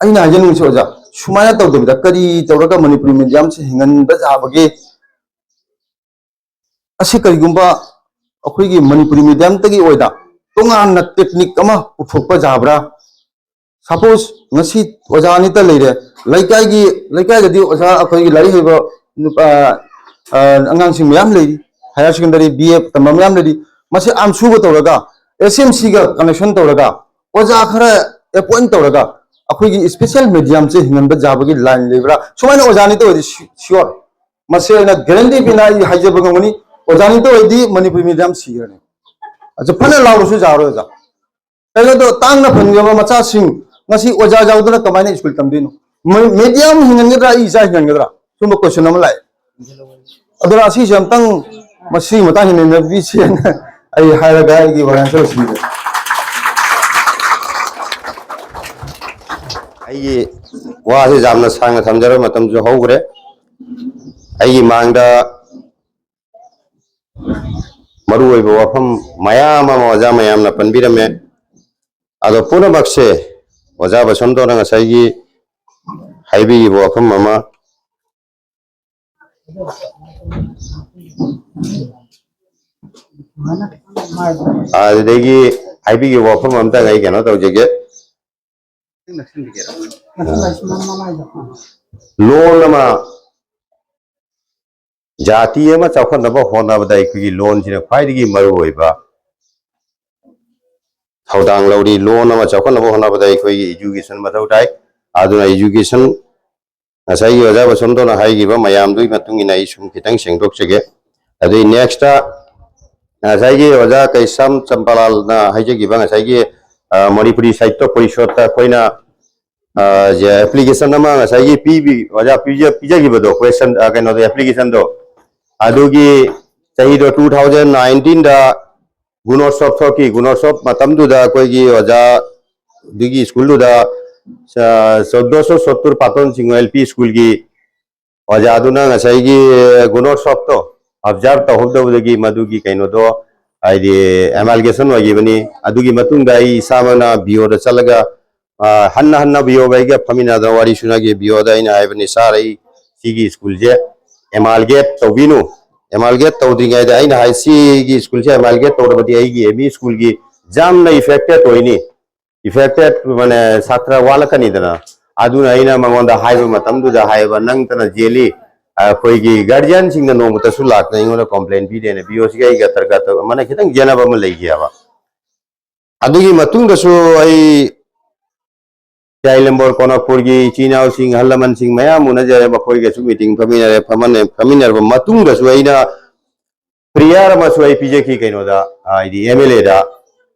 ꯑꯩꯅ ꯍꯥꯏꯖꯅꯤꯡꯉꯤꯁꯤ ꯑꯣꯖꯥ, ꯁꯨꯃꯥꯏꯅ ꯇꯧꯗꯕꯤꯗ ꯀꯔꯤ ꯇꯧꯔꯒ ꯃꯅꯤꯄꯨꯔꯤ mediumꯁꯦ ꯍꯤꯡꯍꯟꯕ ꯌꯥꯕꯒꯦ? ꯑꯁꯤ ꯀꯔꯤꯒꯨꯝꯕ ꯑꯩꯈꯣꯏꯒꯤ ꯃꯅꯤꯄꯨꯔꯤ mediumꯇꯒꯤ ꯑꯣꯏꯅ ꯇꯣꯉꯥꯟꯅ technique ꯑꯃ ꯄꯨꯊꯣꯛꯄ ꯌꯥꯕ꯭ꯔꯥ? Suppose ꯉꯁꯤ ꯑꯣꯖꯥ ꯑꯅꯤꯇ ꯂꯩꯔꯦ, ꯂꯩꯀꯥꯏꯒꯤ, ꯂꯩꯀꯥꯏꯗꯗꯤ ꯑꯣꯖꯥ ꯑꯩꯈꯣꯏꯒꯤ ꯂꯥꯏꯔꯤꯛ ꯍꯩꯕ ꯅꯨꯄꯥ, ꯑ, ꯑꯉꯥꯡꯁꯤꯡ ꯃꯌꯥꯝ ꯂꯩꯔꯤ, higher secondary, B A ꯇꯝꯕ ꯃꯌꯥꯝ ꯂꯩꯔꯤ꯫ ꯃꯁꯤ ꯑꯥꯝꯁꯨꯒ ꯇꯧꯔꯒ, S M Cꯒ connection ꯇꯧꯔꯒ, ꯑꯣꯖꯥ ꯈꯔ appoint ꯇꯧꯔꯒ, ꯑꯩꯈꯣꯏꯒꯤ special mediumꯁꯦ ꯍꯤꯡꯍꯟꯕ ꯌꯥꯕꯒꯤ line ꯂꯩꯕ꯭ꯔꯥ? ꯁꯨꯃꯥꯏꯅ ꯑꯣꯖꯥ ꯑꯅꯤꯇ ꯑꯣꯏꯔꯗꯤ su-, sure, ꯃꯁꯤ ꯑꯩꯅ guarantee ꯄꯤꯅ ꯑꯩ ꯍꯥꯏꯖꯕ ꯉꯝꯒꯅꯤ, ꯑꯣꯖꯥ ꯑꯅꯤꯇ ꯑꯣꯏꯔꯗꯤ ꯃꯅꯤꯄꯨꯔꯤ medium ꯁꯤꯈ꯭ꯔꯅꯤ꯫ ꯑꯗꯨ ꯐꯅ ꯂꯥꯎꯔꯁꯨ ꯌꯥꯔꯣꯏ ꯑꯣꯖꯥ꯫ ꯀꯩꯅꯣꯗꯣ, ꯇꯥꯡꯅ ꯐꯪꯖꯕ ꯃꯆꯥꯁꯤꯡ ꯉꯁꯤ ꯑꯣꯖꯥ ꯌꯥꯎꯗꯅ ꯀꯃꯥꯏꯅ ꯁ꯭ꯀꯨꯜ ꯇꯝꯗꯣꯏꯅꯣ? ꯃ-, medium ꯍꯤꯡꯍꯟꯒꯗ꯭ꯔꯥ, ꯑꯩ ꯏꯆꯥ ꯍꯤꯡꯍꯟꯒꯗ꯭ꯔꯥ? ꯁꯨꯝꯕ question ꯑꯃ ꯂꯥꯛꯑꯦ꯫ ꯑꯗꯨꯅ ꯑꯁꯤꯁꯦ ꯑꯝꯇꯪ, ꯃꯁꯤꯒꯤ ꯃꯇꯥꯡꯁꯤ ꯅꯩꯅꯕꯤꯁꯦꯅ ꯑꯩ ꯍꯥꯏꯔꯒ ꯑꯩꯒꯤ ꯋꯥꯍꯪꯁꯤ ꯂꯣꯏꯁꯤꯟꯖꯔꯦ꯫ ꯑꯩꯒꯤ ꯋꯥꯁꯦ ꯌꯥꯝꯅ ꯁꯥꯡꯅ ꯊꯝꯖꯔꯣꯏ, ꯃꯇꯝꯁꯨ ꯍꯧꯈ꯭ꯔꯦ꯫ ꯑꯩꯒꯤ ꯃꯥꯡꯗ ꯃꯔꯨꯑꯣꯏꯕ ꯋꯥꯐꯝ ꯃꯌꯥꯝ ꯑꯃ ꯑꯣꯖꯥ ꯃꯌꯥꯝꯅ ꯄꯟꯕꯤꯔꯝꯃꯦ꯫ ꯑꯗꯣ ꯄꯨꯝꯅꯃꯛꯁꯦ ꯑꯣꯖꯥ ꯕꯁꯟꯇꯣꯅ ꯉꯁꯥꯏꯒꯤ ꯍꯥꯏꯕꯤꯈꯤꯕ ꯋꯥꯐꯝ ꯑꯃ, ꯑꯗꯨꯗꯒꯤ ꯍꯥꯏꯕꯤꯈꯤꯕ ꯋꯥꯐꯝ ꯑꯝꯇꯪ ꯑꯩ ꯀꯩꯅꯣ ꯇꯧꯖꯒꯦ꯫ ꯂꯣꯟ ꯑꯃ, ꯖꯥꯇꯤ ꯑꯃ ꯆꯥꯎꯈꯠꯅꯕ ꯍꯣꯠꯅꯕꯗ ꯑꯩꯈꯣꯏꯒꯤ ꯂꯣꯟꯁꯤꯅ ꯈ꯭ꯋꯥꯏꯗꯒꯤ ꯃꯔꯨꯑꯣꯏꯕ ꯊꯧꯗꯥꯡ ꯂꯧꯔꯤ꯫ ꯂꯣꯟ ꯑꯃ ꯆꯥꯎꯈꯠꯅꯕ ꯍꯣꯠꯅꯕꯗ ꯑꯩꯈꯣꯏꯒꯤ education ꯃꯊꯧ ꯇꯥꯏ꯫ ꯑꯗꯨꯅ education, ꯉꯁꯥꯏꯒꯤ ꯑꯣꯖꯥ ꯕꯁꯟꯇꯣꯅ ꯍꯥꯏꯈꯤꯕ ꯃꯌꯥꯝꯗꯨꯒꯤ ꯃꯇꯨꯡ ꯏꯟꯅ ꯑꯩ ꯁꯨꯝ ꯈꯤꯇꯪ ꯁꯦꯡꯗꯣꯛꯆꯒꯦ꯫ ꯑꯗꯨꯏ next, ꯉꯁꯥꯏꯒꯤ ꯑꯣꯖꯥ ꯀꯩꯁꯥꯝ ꯆꯝꯄꯥꯂꯥꯜꯅ ꯍꯥꯏꯖꯈꯤꯕ ꯉꯁꯥꯏꯒꯤ, ꯑ, ꯃꯅꯤꯄꯨꯔꯤ ꯁꯥꯍꯤꯇ꯭ꯌ ꯄꯔꯤꯁꯠꯇ ꯑꯩꯈꯣꯏꯅ, ꯑ, ꯖꯦ, application ꯑꯃ ꯉꯁꯥꯏꯒꯤ ꯄꯤꯕꯤ-, ꯑꯣꯖꯥ ꯄꯤꯖ-, ꯄꯤꯖꯈꯤꯕꯗꯣ, question, ꯑ, ꯀꯩꯅꯣꯗꯣ, applicationꯗꯣ, ꯑꯗꯨꯒꯤ ꯆꯍꯤꯗꯣ two thousand nineteenꯗ ꯒꯨꯅꯣꯠꯁꯣꯞ ꯊꯣꯛꯈꯤ꯫ ꯒꯨꯅꯣꯠꯁꯣꯞ ꯃꯇꯝꯗꯨꯗ ꯑꯩꯈꯣꯏꯒꯤ ꯑꯣꯖꯥ ꯑꯗꯨꯒꯤ ꯁ꯭ꯀꯨꯜꯗꯨꯗ, ꯑ, ꯆꯧꯗꯁꯣ ꯁꯣꯠꯇꯨꯔ ꯄꯥꯇꯣꯟ ꯁꯤꯡꯍ L P ꯁ꯭ꯀꯨꯜꯒꯤ ꯑꯣꯖꯥꯗꯨꯅ ꯉꯁꯥꯏꯒꯤ ꯒꯨꯅꯣꯠꯁꯣꯞꯇꯣ observe ꯇꯧꯍꯧꯗꯕꯗꯒꯤ ꯃꯗꯨꯒꯤ ꯀꯩꯅꯣꯗꯣ, ꯍꯥꯏꯗꯤ, amalgamation ꯑꯣꯏꯈꯤꯕꯅꯤ꯫ ꯑꯗꯨꯒꯤ ꯃꯇꯨꯡꯗ ꯑꯩ ꯏꯁꯥꯃꯛꯅ B O ꯗ ꯆꯠꯂꯒ, ꯑ, ꯍꯟꯅ ꯍꯟꯅ ꯕꯤ ꯑꯣꯒ ꯑꯩꯒ ꯐꯝꯃꯤꯟꯅꯗꯅ ꯋꯥꯔꯤ ꯁꯨꯅꯈꯤ꯫ ꯕꯤ ꯑꯣꯗ ꯑꯩꯅ ꯍꯥꯏꯕꯅꯤ, "ꯁꯥꯔ, ꯑꯩ ꯁꯤꯒꯤ ꯁ꯭ꯀꯨꯜꯁꯦ ꯑꯦꯃꯥꯜꯒꯦꯠ ꯇꯧꯕꯤꯅꯨ"꯫ ꯑꯦꯃꯥꯜꯒꯦꯠ ꯇꯧꯗ꯭ꯔꯤꯉꯩꯗ ꯑꯩꯅ ꯍꯥꯏ, "ꯁꯤꯒꯤ ꯁ꯭ꯀꯨꯜꯁꯦ ꯑꯦꯃꯥꯜꯒꯦꯠ ꯇꯧꯔꯕꯗꯤ ꯑꯩꯒꯤ ꯑꯦꯝ ꯏ ꯁ꯭ꯀꯨꯜꯒꯤ ꯌꯥꯝꯅ ꯏꯐꯦꯛꯇꯦꯠ ꯑꯣꯏꯅꯤ, ꯏꯐꯦꯛꯇꯦꯠ, ꯃꯥꯅꯦ, ꯁꯥꯇ꯭ꯔ ꯋꯥꯠꯂꯛꯀꯅꯤꯗꯅ"꯫ ꯑꯗꯨꯅ ꯑꯩꯅ ꯃꯉꯣꯟꯗ ꯍꯥꯏꯕ ꯃꯇꯝꯗꯨꯗ ꯍꯥꯏꯕ, "ꯅꯪꯇꯅ ꯆꯦꯜꯂꯤ, ꯑꯩꯈꯣꯏꯒꯤ ꯒꯥꯔꯖꯤꯌꯥꯟꯁꯤꯡꯅ ꯅꯣꯡꯃꯇꯁꯨ ꯂꯥꯛꯇꯅ ꯑꯩꯉꯣꯟꯗ ꯀꯣꯝꯄ꯭ꯂꯦꯟ ꯄꯤꯗꯦꯅ"꯫ ꯕꯤ ꯑꯣ ꯁꯤꯒ ꯑꯩꯒ ꯇꯔꯀꯥ ꯇꯔ-, ꯃꯥꯅ ꯈꯤꯇꯪ ꯌꯦꯠꯅꯕ ꯑꯃ ꯂꯩꯈꯤꯑꯕ꯫ ꯑꯗꯨꯒꯤ ꯃꯇꯨꯡꯗꯁꯨ ꯑꯩ ꯌꯥꯏꯂꯝꯕꯣꯔ ꯀꯣꯅꯛꯄꯨꯔꯒꯤ ꯏꯆꯤꯟ ꯏꯅꯥꯎꯁꯤꯡ, ꯑꯍꯜ ꯂꯃꯟꯁꯤꯡ ꯃꯌꯥꯝ ꯎꯅꯖꯔꯦ, ꯃꯈꯣꯏꯒꯁꯨ ꯃꯤꯇꯤꯡ ꯐꯝꯃꯤꯟꯅꯔꯦ꯫ ꯐꯝꯃꯟ-, ꯐꯝꯃꯤꯟꯅꯔꯕ ꯃꯇꯨꯡꯗꯁꯨ ꯑꯩꯅ ꯄ꯭ꯔꯦꯌꯔ ꯑꯃꯁꯨ ꯑꯩ ꯄꯤꯖꯈꯤ ꯀꯩꯅꯣꯗ, ꯍꯥꯏꯗꯤ ꯑꯦꯝ ꯑꯦꯜ ꯑꯦꯗ꯫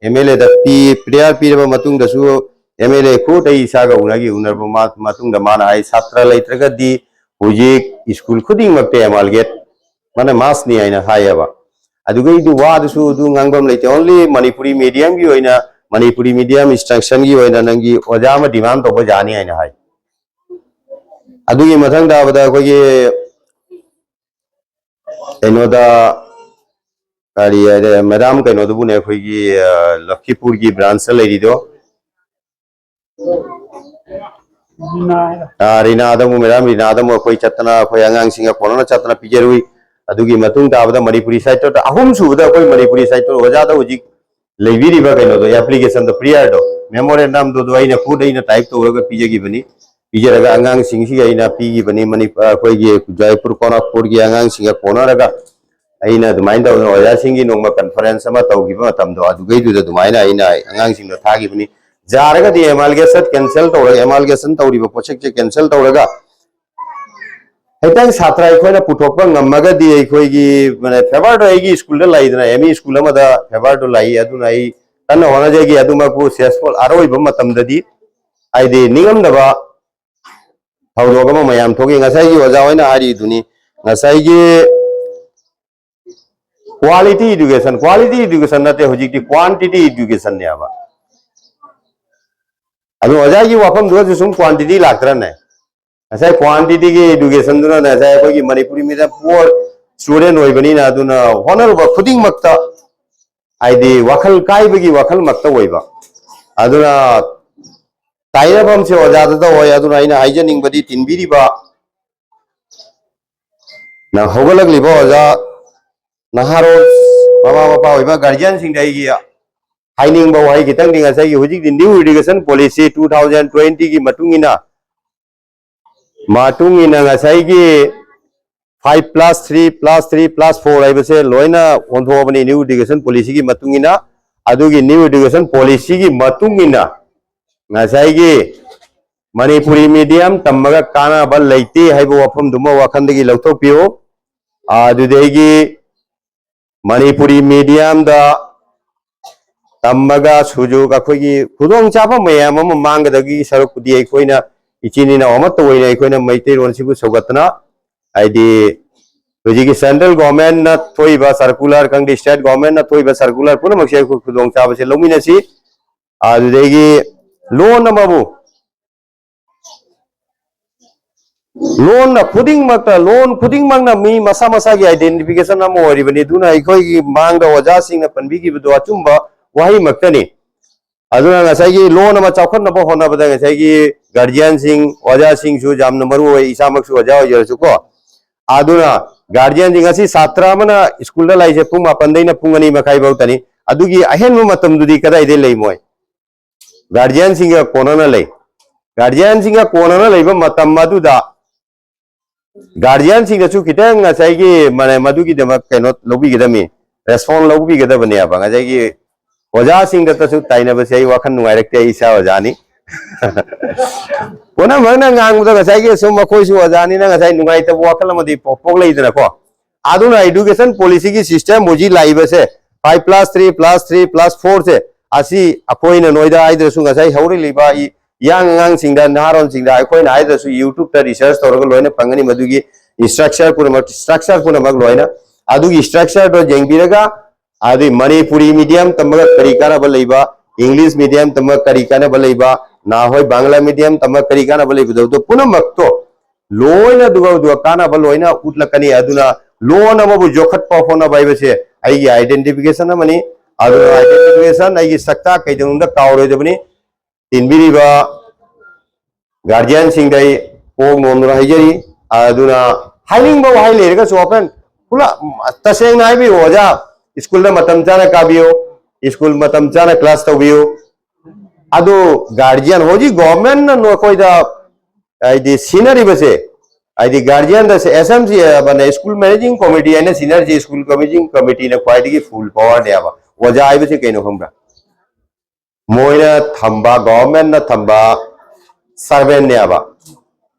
ꯑꯦꯝ ꯑꯦꯜ ꯑꯦꯗ ꯄꯤ-, ꯄ꯭ꯔꯦꯌꯔ ꯄꯤꯔꯕ ꯃꯇꯨꯡꯗꯁꯨ ꯑꯦꯝ ꯑꯦꯜ ꯑꯦ ꯈꯨꯠ ꯑꯩ ꯏꯁꯥꯒ ꯎꯅꯈꯤ꯫ ꯎꯅꯔꯕ ꯃꯥ-, ꯃꯇꯨꯡꯗ ꯃꯥꯅ ꯍꯥꯏ, "ꯁꯥꯇ꯭ꯔ ꯂꯩꯇ꯭ꯔꯒꯗꯤ ꯍꯧꯖꯤꯛ ꯁ꯭ꯀꯨꯜ ꯈꯨꯗꯤꯡꯃꯛꯇ ꯑꯦꯃꯥꯜꯒꯦꯠ, ꯃꯥꯅ ꯃꯥꯁꯅꯤ" ꯍꯥꯏꯅ ꯍꯥꯏꯌꯦꯕ꯫ ꯑꯗꯨꯒꯩꯗꯨ ꯋꯥꯗꯨꯁꯨ ꯑꯗꯨ ꯉꯥꯡꯐꯝ ꯂꯩꯇꯦ꯫ ꯑꯣꯟꯂꯤ ꯃꯅꯤꯄꯨꯔꯤ ꯃꯤꯗꯤꯌꯝꯒꯤ ꯑꯣꯏꯅ, ꯃꯅꯤꯄꯨꯔꯤ ꯃꯤꯗꯤꯌꯝ ꯏꯟꯁꯇ꯭ꯔꯛꯁꯟꯒꯤ ꯑꯣꯏꯅ ꯅꯪꯒꯤ ꯑꯣꯖꯥ ꯑꯃ ꯗꯤꯃꯥꯟ ꯇꯧꯕ ꯌꯥꯅꯤ ꯍꯥꯏꯅ ꯍꯥꯏ꯫ ꯑꯗꯨꯒꯤ ꯃꯊꯪ ꯇꯥꯕꯗ ꯑꯩꯈꯣꯏꯒꯤ ꯀꯩꯅꯣꯗ, ꯀꯔꯤ ꯍꯥꯏꯔꯦ, ꯃꯦꯗꯥꯝ ꯀꯩꯅꯣꯗꯨꯕꯨꯅꯦ, ꯑꯩꯈꯣꯏꯒꯤ, ꯑ, ꯂꯛꯈꯤꯄꯨꯔꯒꯤ ꯕ꯭ꯔꯥꯟꯁꯇ ꯂꯩꯔꯤꯗꯣ꯫ ꯑ, ꯔꯤꯅꯥꯗ ꯑꯃꯨꯛ, ꯃꯦꯗꯥꯝ ꯔꯤꯅꯥꯗ ꯑꯃꯨꯛ ꯑꯩꯈꯣꯏ ꯆꯠꯇꯅ, ꯑꯩꯈꯣꯏ ꯑꯉꯥꯡꯁꯤꯡꯒ ꯀꯣꯟꯅꯅ ꯆꯠꯇꯅ ꯄꯤꯖꯔꯨꯏ꯫ ꯑꯗꯨꯒꯤ ꯃꯇꯨꯡ ꯇꯥꯕꯗ ꯃꯅꯤꯄꯨꯔꯤ ꯁꯥꯍꯤꯇ꯭ꯌꯗ, ꯑꯍꯨꯝꯁꯨꯕꯗ ꯑꯩꯈꯣꯏ ꯃꯅꯤꯄꯨꯔꯤ ꯁꯥꯍꯤꯇ꯭ꯌ ꯑꯣꯖꯥꯗ ꯍꯧꯖꯤꯛ ꯂꯩꯕꯤꯔꯤꯕ ꯀꯩꯅꯣꯗꯣ, ꯑꯦꯄ꯭ꯂꯤꯀꯦꯁꯟꯗꯣ, ꯄ꯭ꯔꯦꯌꯔꯗꯣ, ꯃꯦꯃꯣꯔꯦꯟꯗꯝꯗꯣ, ꯑꯗꯨ ꯑꯩꯅ ꯈꯨꯠ ꯑꯩꯅ ꯇꯥꯏꯞ ꯇꯧꯔꯒ ꯄꯤꯖꯈꯤꯕꯅꯤ꯫ ꯄꯤꯖꯔꯒ ꯑꯉꯥꯡꯁꯤꯡꯁꯤꯒ ꯑꯩꯅ ꯄꯤꯈꯤꯕꯅꯤ꯫ ꯃꯅꯤ-, ꯑꯩꯈꯣꯏꯒꯤ ꯖꯥꯏꯄꯨꯔ ꯀꯣꯅꯥꯛꯄꯨꯔꯒꯤ ꯑꯉꯥꯡꯁꯤꯡꯒ ꯀꯣꯟꯅꯔꯒ ꯑꯩꯅ ꯑꯗꯨꯃꯥꯏꯅ ꯇꯧꯗꯅ ꯑꯣꯖꯥꯁꯤꯡꯒꯤ ꯅꯣꯡꯃ ꯀꯟꯐꯔꯦꯟꯁ ꯑꯃ ꯇꯧꯈꯤꯕ ꯃꯇꯝꯗꯣ, ꯑꯗꯨꯒꯩꯗꯨꯗ ꯑꯗꯨꯃꯥꯏꯅ ꯑꯩꯅ ꯑꯉꯥꯡꯁꯤꯡꯗꯣ ꯊꯥꯈꯤꯕꯅꯤ꯫ ꯌꯥꯔꯒꯗꯤ ꯑꯦꯃꯥꯜꯒꯦꯁꯟ ꯀꯦꯟꯁꯦꯜ ꯇꯧꯔꯒ, ꯑꯦꯃꯥꯜꯒꯦꯁꯟ ꯇꯧꯔꯤꯕ ꯄꯣꯠꯁꯛꯁꯦ ꯀꯦꯟꯁꯦꯜ ꯇꯧꯔꯒ, ꯍꯦꯛꯇꯪ ꯁꯥꯇ꯭ꯔ ꯑꯩꯈꯣꯏꯅ ꯄꯨꯊꯣꯛꯄ ꯉꯝꯃꯒꯗꯤ, ꯑꯩꯈꯣꯏꯒꯤ, ꯃꯥꯅꯦ, ꯐꯦꯚꯔꯗꯣ ꯑꯩꯒꯤ ꯁ꯭ꯀꯨꯜꯗ ꯂꯩꯗꯅ, ꯑꯦꯝ ꯏ ꯁ꯭ꯀꯨꯜ ꯑꯃꯗ ꯐꯦꯚꯔꯗꯣ ꯂꯩ꯫ ꯑꯗꯨꯅ ꯑꯩ ꯀꯟꯅ ꯍꯣꯠꯅꯖꯒꯦ꯫ ꯑꯗꯨꯃꯛꯄꯨ ꯁꯛꯁꯦꯁꯐꯨꯜ ꯑꯔꯣꯏꯕ ꯃꯇꯝꯗꯗꯤ, ꯍꯥꯏꯗꯤ, ꯅꯤꯡꯉꯝꯗꯕ ꯊꯧꯗꯣꯛ ꯑꯃ ꯃꯌꯥꯝ ꯊꯣꯛꯏ꯫ ꯉꯁꯥꯏꯒꯤ ꯑꯣꯖꯥ ꯍꯣꯏꯅ ꯍꯥꯏꯔꯤꯗꯨꯅꯤ, ꯉꯁꯥꯏꯒꯤ ꯀ꯭ꯋꯥꯂꯤꯇꯤ ꯏꯗꯨꯀꯦꯁꯟ, ꯀ꯭ꯋꯥꯂꯤꯇꯤ ꯏꯗꯨꯀꯦꯁꯟ ꯅꯠꯇꯦ, ꯍꯧꯖꯤꯛꯇꯤ ꯀ꯭ꯋꯥꯟꯇꯤꯇꯤ ꯏꯗꯨꯀꯦꯁꯟꯅꯦꯕ꯫ ꯑꯗꯨ ꯑꯣꯖꯥꯒꯤ ꯋꯥꯐꯝꯗꯨꯗꯁꯨ ꯁꯨꯝ ꯀ꯭ꯋꯥꯟꯇꯤꯇꯤ ꯂꯥꯛꯇ꯭ꯔꯅꯦ? ꯉꯁꯥꯏ ꯀ꯭ꯋꯥꯟꯇꯤꯇꯤꯒꯤ ꯏꯗꯨꯀꯦꯁꯟꯗꯨꯅꯅꯦ, ꯉꯁꯥꯏ ꯑꯩꯈꯣꯏꯒꯤ ꯃꯅꯤꯄꯨꯔꯤ ꯃꯤꯗꯤꯌꯝ ꯄꯨꯋꯔ ꯁ꯭ꯇꯨꯗꯦꯟ ꯑꯣꯏꯕꯅꯤꯅ, ꯑꯗꯨꯅ ꯍꯣꯠꯅꯔꯨꯕ ꯈꯨꯗꯤꯡꯃꯛꯇ, ꯍꯥꯏꯗꯤ, ꯋꯥꯈꯜ ꯀꯥꯏꯕꯒꯤ ꯋꯥꯈꯜꯃꯛꯇ ꯑꯣꯏꯕ꯫ ꯑꯗꯨꯅ ꯇꯥꯏꯅꯐꯝꯁꯦ ꯑꯣꯖꯥꯗ ꯇꯧꯋꯦ꯫ ꯑꯗꯨꯅ ꯑꯩꯅ ꯍꯥꯏꯖꯅꯤꯡꯕꯗꯤ, ꯇꯤꯟꯕꯤꯔꯤꯕ ꯅꯪ ꯍꯧꯒꯠꯂꯛꯂꯤꯕ ꯑꯣꯖꯥ ꯅꯍꯥꯔꯣꯜ, ꯃꯃꯥ ꯃꯄꯥ ꯑꯣꯏꯕ ꯒꯥꯔꯖꯤꯌꯟꯁꯤꯡꯗ ꯑꯩꯒꯤ ꯍꯥꯏꯅꯤꯡꯕ ꯋꯥꯍꯩ ꯈꯤꯇꯪꯗꯤ, ꯉꯁꯥꯏꯒꯤ ꯍꯧꯖꯤꯛ new education policy two thousand twenty ꯒꯤ ꯃꯇꯨꯡ ꯏꯟꯅ, ꯃꯇꯨꯡ ꯏꯟꯅ ꯉꯁꯥꯏꯒꯤ five plus three plus three plus four ꯍꯥꯏꯕꯁꯦ ꯂꯣꯏꯅ ꯑꯣꯟꯊꯣꯛꯑꯕꯅꯤ new education policy ꯒꯤ ꯃꯇꯨꯡ ꯏꯟꯅ꯫ ꯑꯗꯨꯒꯤ new education policy ꯒꯤ ꯃꯇꯨꯡ ꯏꯟꯅ ꯉꯁꯥꯏꯒꯤ ꯃꯅꯤꯄꯨꯔꯤ medium ꯇꯝꯃꯒ ꯀꯥꯟꯅꯕ ꯂꯩꯇꯦ ꯍꯥꯏꯕ ꯋꯥꯐꯝꯗꯨꯃ ꯋꯥꯈꯜꯗꯒꯤ ꯂꯧꯊꯣꯛꯄꯤꯌꯨ꯫ ꯑꯗꯨꯗꯒꯤ ꯃꯅꯤꯄꯨꯔꯤ medium ꯗ ꯇꯝꯃꯒ ꯁꯨꯖꯨ ꯑꯩꯈꯣꯏꯒꯤ ꯈꯨꯗꯣꯡꯆꯥꯕ ꯃꯌꯥꯝ ꯑꯃ ꯃꯥꯡꯒꯗꯕꯒꯤ ꯁꯔꯨꯛꯄꯨꯗꯤ, ꯑꯩꯈꯣꯏꯅ ꯏꯆꯤꯟ ꯏꯅꯥꯎ ꯑꯃꯠꯇ ꯑꯣꯏꯅ ꯑꯩꯈꯣꯏꯅ ꯃꯩꯇꯩꯂꯣꯟꯁꯤꯕꯨ ꯁꯧꯒꯠꯇꯅ, ꯍꯥꯏꯗꯤ ꯍꯧꯖꯤꯛꯀꯤ central government ꯅ ꯊꯣꯛꯏꯕ circular ꯈꯪꯗꯦ, state government ꯅ ꯊꯣꯛꯏꯕ circular ꯄꯨꯝꯅꯃꯛꯁꯦ ꯑꯩꯈꯣꯏ ꯈꯨꯗꯣꯡꯆꯥꯕꯁꯦ ꯂꯧꯃꯤꯟꯅꯁꯤ꯫ ꯑꯗꯨꯗꯒꯤ ꯂꯣꯟ ꯑꯃꯕꯨ, ꯂꯣꯟꯅ ꯈꯨꯗꯤꯡꯃꯛꯇ, ꯂꯣꯟ ꯈꯨꯗꯤꯡꯃꯛꯅ ꯃꯤ ꯃꯁꯥ ꯃꯁꯥꯒꯤ identification ꯑꯃ ꯑꯣꯏꯔꯤꯕꯅꯤ꯫ ꯑꯗꯨꯅ ꯑꯩꯈꯣꯏꯒꯤ ꯃꯥꯡꯗ ꯑꯣꯖꯥꯁꯤꯡꯅ ꯄꯟꯕꯤꯈꯤꯕꯗꯣ ꯑꯆꯨꯝꯕ ꯋꯥꯍꯩꯃꯛꯇꯅꯤ꯫ ꯑꯗꯨꯅ ꯉꯁꯥꯏꯒꯤ ꯂꯣꯟ ꯑꯃ ꯆꯥꯎꯈꯠꯅꯕ ꯍꯣꯠꯅꯕꯗ ꯉꯁꯥꯏꯒꯤ ꯒꯥꯔꯖꯤꯌꯥꯟꯁꯤꯡ, ꯑꯣꯖꯥꯁꯤꯡꯁꯨ ꯌꯥꯝꯅ ꯃꯔꯨ ꯑꯣꯏ, ꯏꯁꯥꯃꯛꯁꯨ ꯑꯣꯖꯥ ꯑꯣꯏꯖꯔꯁꯨꯀꯣ꯫ ꯑꯗꯨꯅ ꯒꯥꯔꯖꯤꯌꯥꯟꯁꯤꯡ, ꯉꯁꯤ ꯁꯥꯇ꯭ꯔ ꯑꯃꯅ ꯁ꯭ꯀꯨꯜꯗ ꯂꯥꯛꯏꯁꯦ ꯄꯨꯡ ꯃꯥꯄꯟꯗꯩꯅ ꯄꯨꯡ ꯑꯅꯤ ꯃꯈꯥꯏ ꯐꯥꯎꯇꯅꯤ꯫ ꯑꯗꯨꯒꯤ ꯑꯍꯦꯟꯕ ꯃꯇꯝꯗꯨꯗꯤ ꯀꯗꯥꯏꯗꯩ ꯂꯩ ꯃꯣꯏ? ꯒꯥꯔꯖꯤꯌꯥꯟꯁꯤꯡꯒ ꯀꯣꯟꯅꯅ ꯂꯩ꯫ ꯒꯥꯔꯖꯤꯌꯥꯟꯁꯤꯡꯒ ꯀꯣꯟꯅꯅ ꯂꯩꯕ ꯃꯇꯝ ꯑꯗꯨꯗ ꯒꯥꯔꯖꯤꯌꯥꯟꯁꯤꯡꯅꯁꯨ ꯈꯤꯇꯪ ꯉꯁꯥꯏꯒꯤ ꯃ-, ꯃꯗꯨꯒꯤꯗꯃꯛ ꯀꯩꯅꯣ ꯂꯧꯕꯤꯒꯗꯕꯅꯤ, ꯔꯦꯁꯄꯣꯟ ꯂꯧꯕꯤꯒꯗꯕꯅꯦꯕ꯫ ꯉꯁꯥꯏꯒꯤ ꯑꯣꯖꯥꯁꯤꯡꯗꯇꯁꯨ ꯇꯥꯏꯅꯕꯁꯦ ꯑꯩ ꯋꯥꯈꯜ ꯅꯨꯡꯉꯥꯏꯔꯛꯇꯦ, ꯑꯩ ꯏꯁꯥ ꯑꯣꯖꯥꯅꯤ꯫ ꯄꯨꯝꯅꯃꯛꯅ ꯉꯥꯡꯕꯗ ꯉꯁꯥꯏꯒꯤ ꯁꯨꯝ ꯃꯈꯣꯏꯁꯨ ꯑꯣꯖꯥꯅꯤꯅ ꯉꯁꯥꯏ ꯅꯨꯡꯉꯥꯏꯇꯕ ꯋꯥꯈꯜ ꯑꯃꯗꯤ ꯄꯣꯛ-, ꯄꯣꯛꯂꯛꯏꯗꯅꯀꯣ꯫ ꯑꯗꯨꯅ education policy ꯒꯤ system ꯍꯧꯖꯤꯛ ꯂꯥꯛꯏꯕꯁꯦ, five plus three plus three plus four ꯁꯦ, ꯑꯁꯤ ꯑꯩꯈꯣꯏꯅ ꯅꯣꯏꯗ ꯍꯥꯏꯗ꯭ꯔꯁꯨ, ꯉꯁꯥꯏ ꯍꯧꯔꯛꯂꯤꯕ ꯏ-, young ꯑꯉꯥꯡꯁꯤꯡꯗ, ꯅꯍꯥꯔꯣꯟꯁꯤꯡꯗ ꯑꯩꯈꯣꯏꯅ ꯍꯥꯏꯗ꯭ꯔꯁꯨ YouTube ꯇ research ꯇꯧꯔꯒ ꯂꯣꯏꯅ ꯐꯪꯒꯅꯤ꯫ ꯃꯗꯨꯒꯤ structure ꯄꯨꯝꯅꯃꯛ, structure ꯄꯨꯝꯅꯃꯛ ꯂꯣꯏꯅ, ꯑꯗꯨꯒꯤ structure ꯗꯣ ꯌꯦꯡꯕꯤꯔꯒ, ꯑꯗꯨꯒꯤ ꯃꯅꯤꯄꯨꯔꯤ medium ꯇꯝꯃꯒ ꯀꯔꯤ ꯀꯥꯟꯅꯕ ꯂꯩꯕ, English medium ꯇꯝꯃꯒ ꯀꯔꯤ ꯀꯥꯟꯅꯕ ꯂꯩꯕ, ꯅꯍꯥꯟꯋꯥꯏ ꯕꯪꯒ꯭ꯂꯥ medium ꯇꯝꯃꯒ ꯀꯔꯤ ꯀꯥꯟꯅꯕ ꯂꯩꯕꯗꯣ, ꯑꯗꯨ ꯄꯨꯝꯅꯃꯛꯇꯣ ꯂꯣꯏꯅ ꯑꯗꯨꯒ ꯑꯗꯨꯒ ꯀꯥꯟꯅꯕ ꯂꯣꯏꯅ ꯎꯠꯂꯛꯀꯅꯤ꯫ ꯑꯗꯨꯅ ꯂꯣꯟ ꯑꯃꯕꯨ ꯌꯣꯛꯈꯠꯄ ꯍꯣꯠꯅꯕ ꯍꯥꯏꯕꯁꯦ ꯑꯩꯒꯤ identification ꯑꯃꯅꯤ꯫ ꯑꯗꯨꯅ identification ꯑꯩꯒꯤ ꯁꯛꯇꯥꯛ ꯀꯩꯗꯧꯅꯨꯡꯗ ꯀꯥꯎꯔꯣꯏꯗꯕꯅꯤ꯫ ꯇꯤꯟꯕꯤꯔꯤꯕ ꯒꯥꯔꯖꯤꯌꯥꯟꯁꯤꯡꯗ ꯑꯩ ꯄꯣꯛ ꯅꯣꯝꯗꯨꯅ ꯍꯥꯏꯖꯔꯤ꯫ ꯑꯗꯨꯅ ꯍꯥꯏꯅꯤꯡꯕ ꯋꯥꯍꯩ ꯂꯩꯔꯒꯁꯨ ꯑꯣꯄꯦꯟ, ꯄꯨꯂꯞ ꯇꯁꯦꯡꯅ ꯍꯥꯏꯕꯤꯌꯨ ꯑꯣꯖꯥ, ꯁ꯭ꯀꯨꯜꯗ ꯃꯇꯝ ꯆꯥꯅ ꯀꯥꯕꯤꯌꯨ, ꯁ꯭ꯀꯨꯜ ꯃꯇꯝ ꯆꯥꯅ ꯀ꯭ꯂꯥꯁ ꯇꯧꯕꯤꯌꯨ꯫ ꯑꯗꯨ ꯒꯥꯔꯖꯤꯌꯥꯟ, ꯍꯧꯖꯤꯛ ꯒꯣꯚꯔꯟꯃꯦꯟꯠꯅ ꯅꯈꯣꯏꯗ ꯍꯥꯏꯗꯤ ꯁꯤꯟꯅꯔꯤꯕꯁꯦ, ꯍꯥꯏꯗꯤ ꯒꯥꯔꯖꯤꯌꯥꯟꯗ S M C, school managing committee ꯍꯥꯏꯅ ꯁꯤꯟꯅꯔꯤꯁꯦ, ꯁ꯭ꯀꯨꯜ ꯃꯦꯅꯦꯖꯤꯡ ꯀꯃꯤꯇꯤꯅ ꯈ꯭ꯋꯥꯏꯗꯒꯤ ꯐꯨꯜ ꯄꯋꯥꯔꯅꯦꯕ꯫ ꯑꯣꯖꯥ ꯍꯥꯏꯕꯁꯤ ꯀꯩꯅꯣ ꯈꯪꯕ꯭ꯔꯥ? ꯃꯣꯏꯅ ꯊꯝꯕ, ꯒꯣꯚꯔꯟꯃꯦꯟꯠꯅ ꯊꯝꯕ ꯁꯔꯚꯦꯟꯅꯦꯕ꯫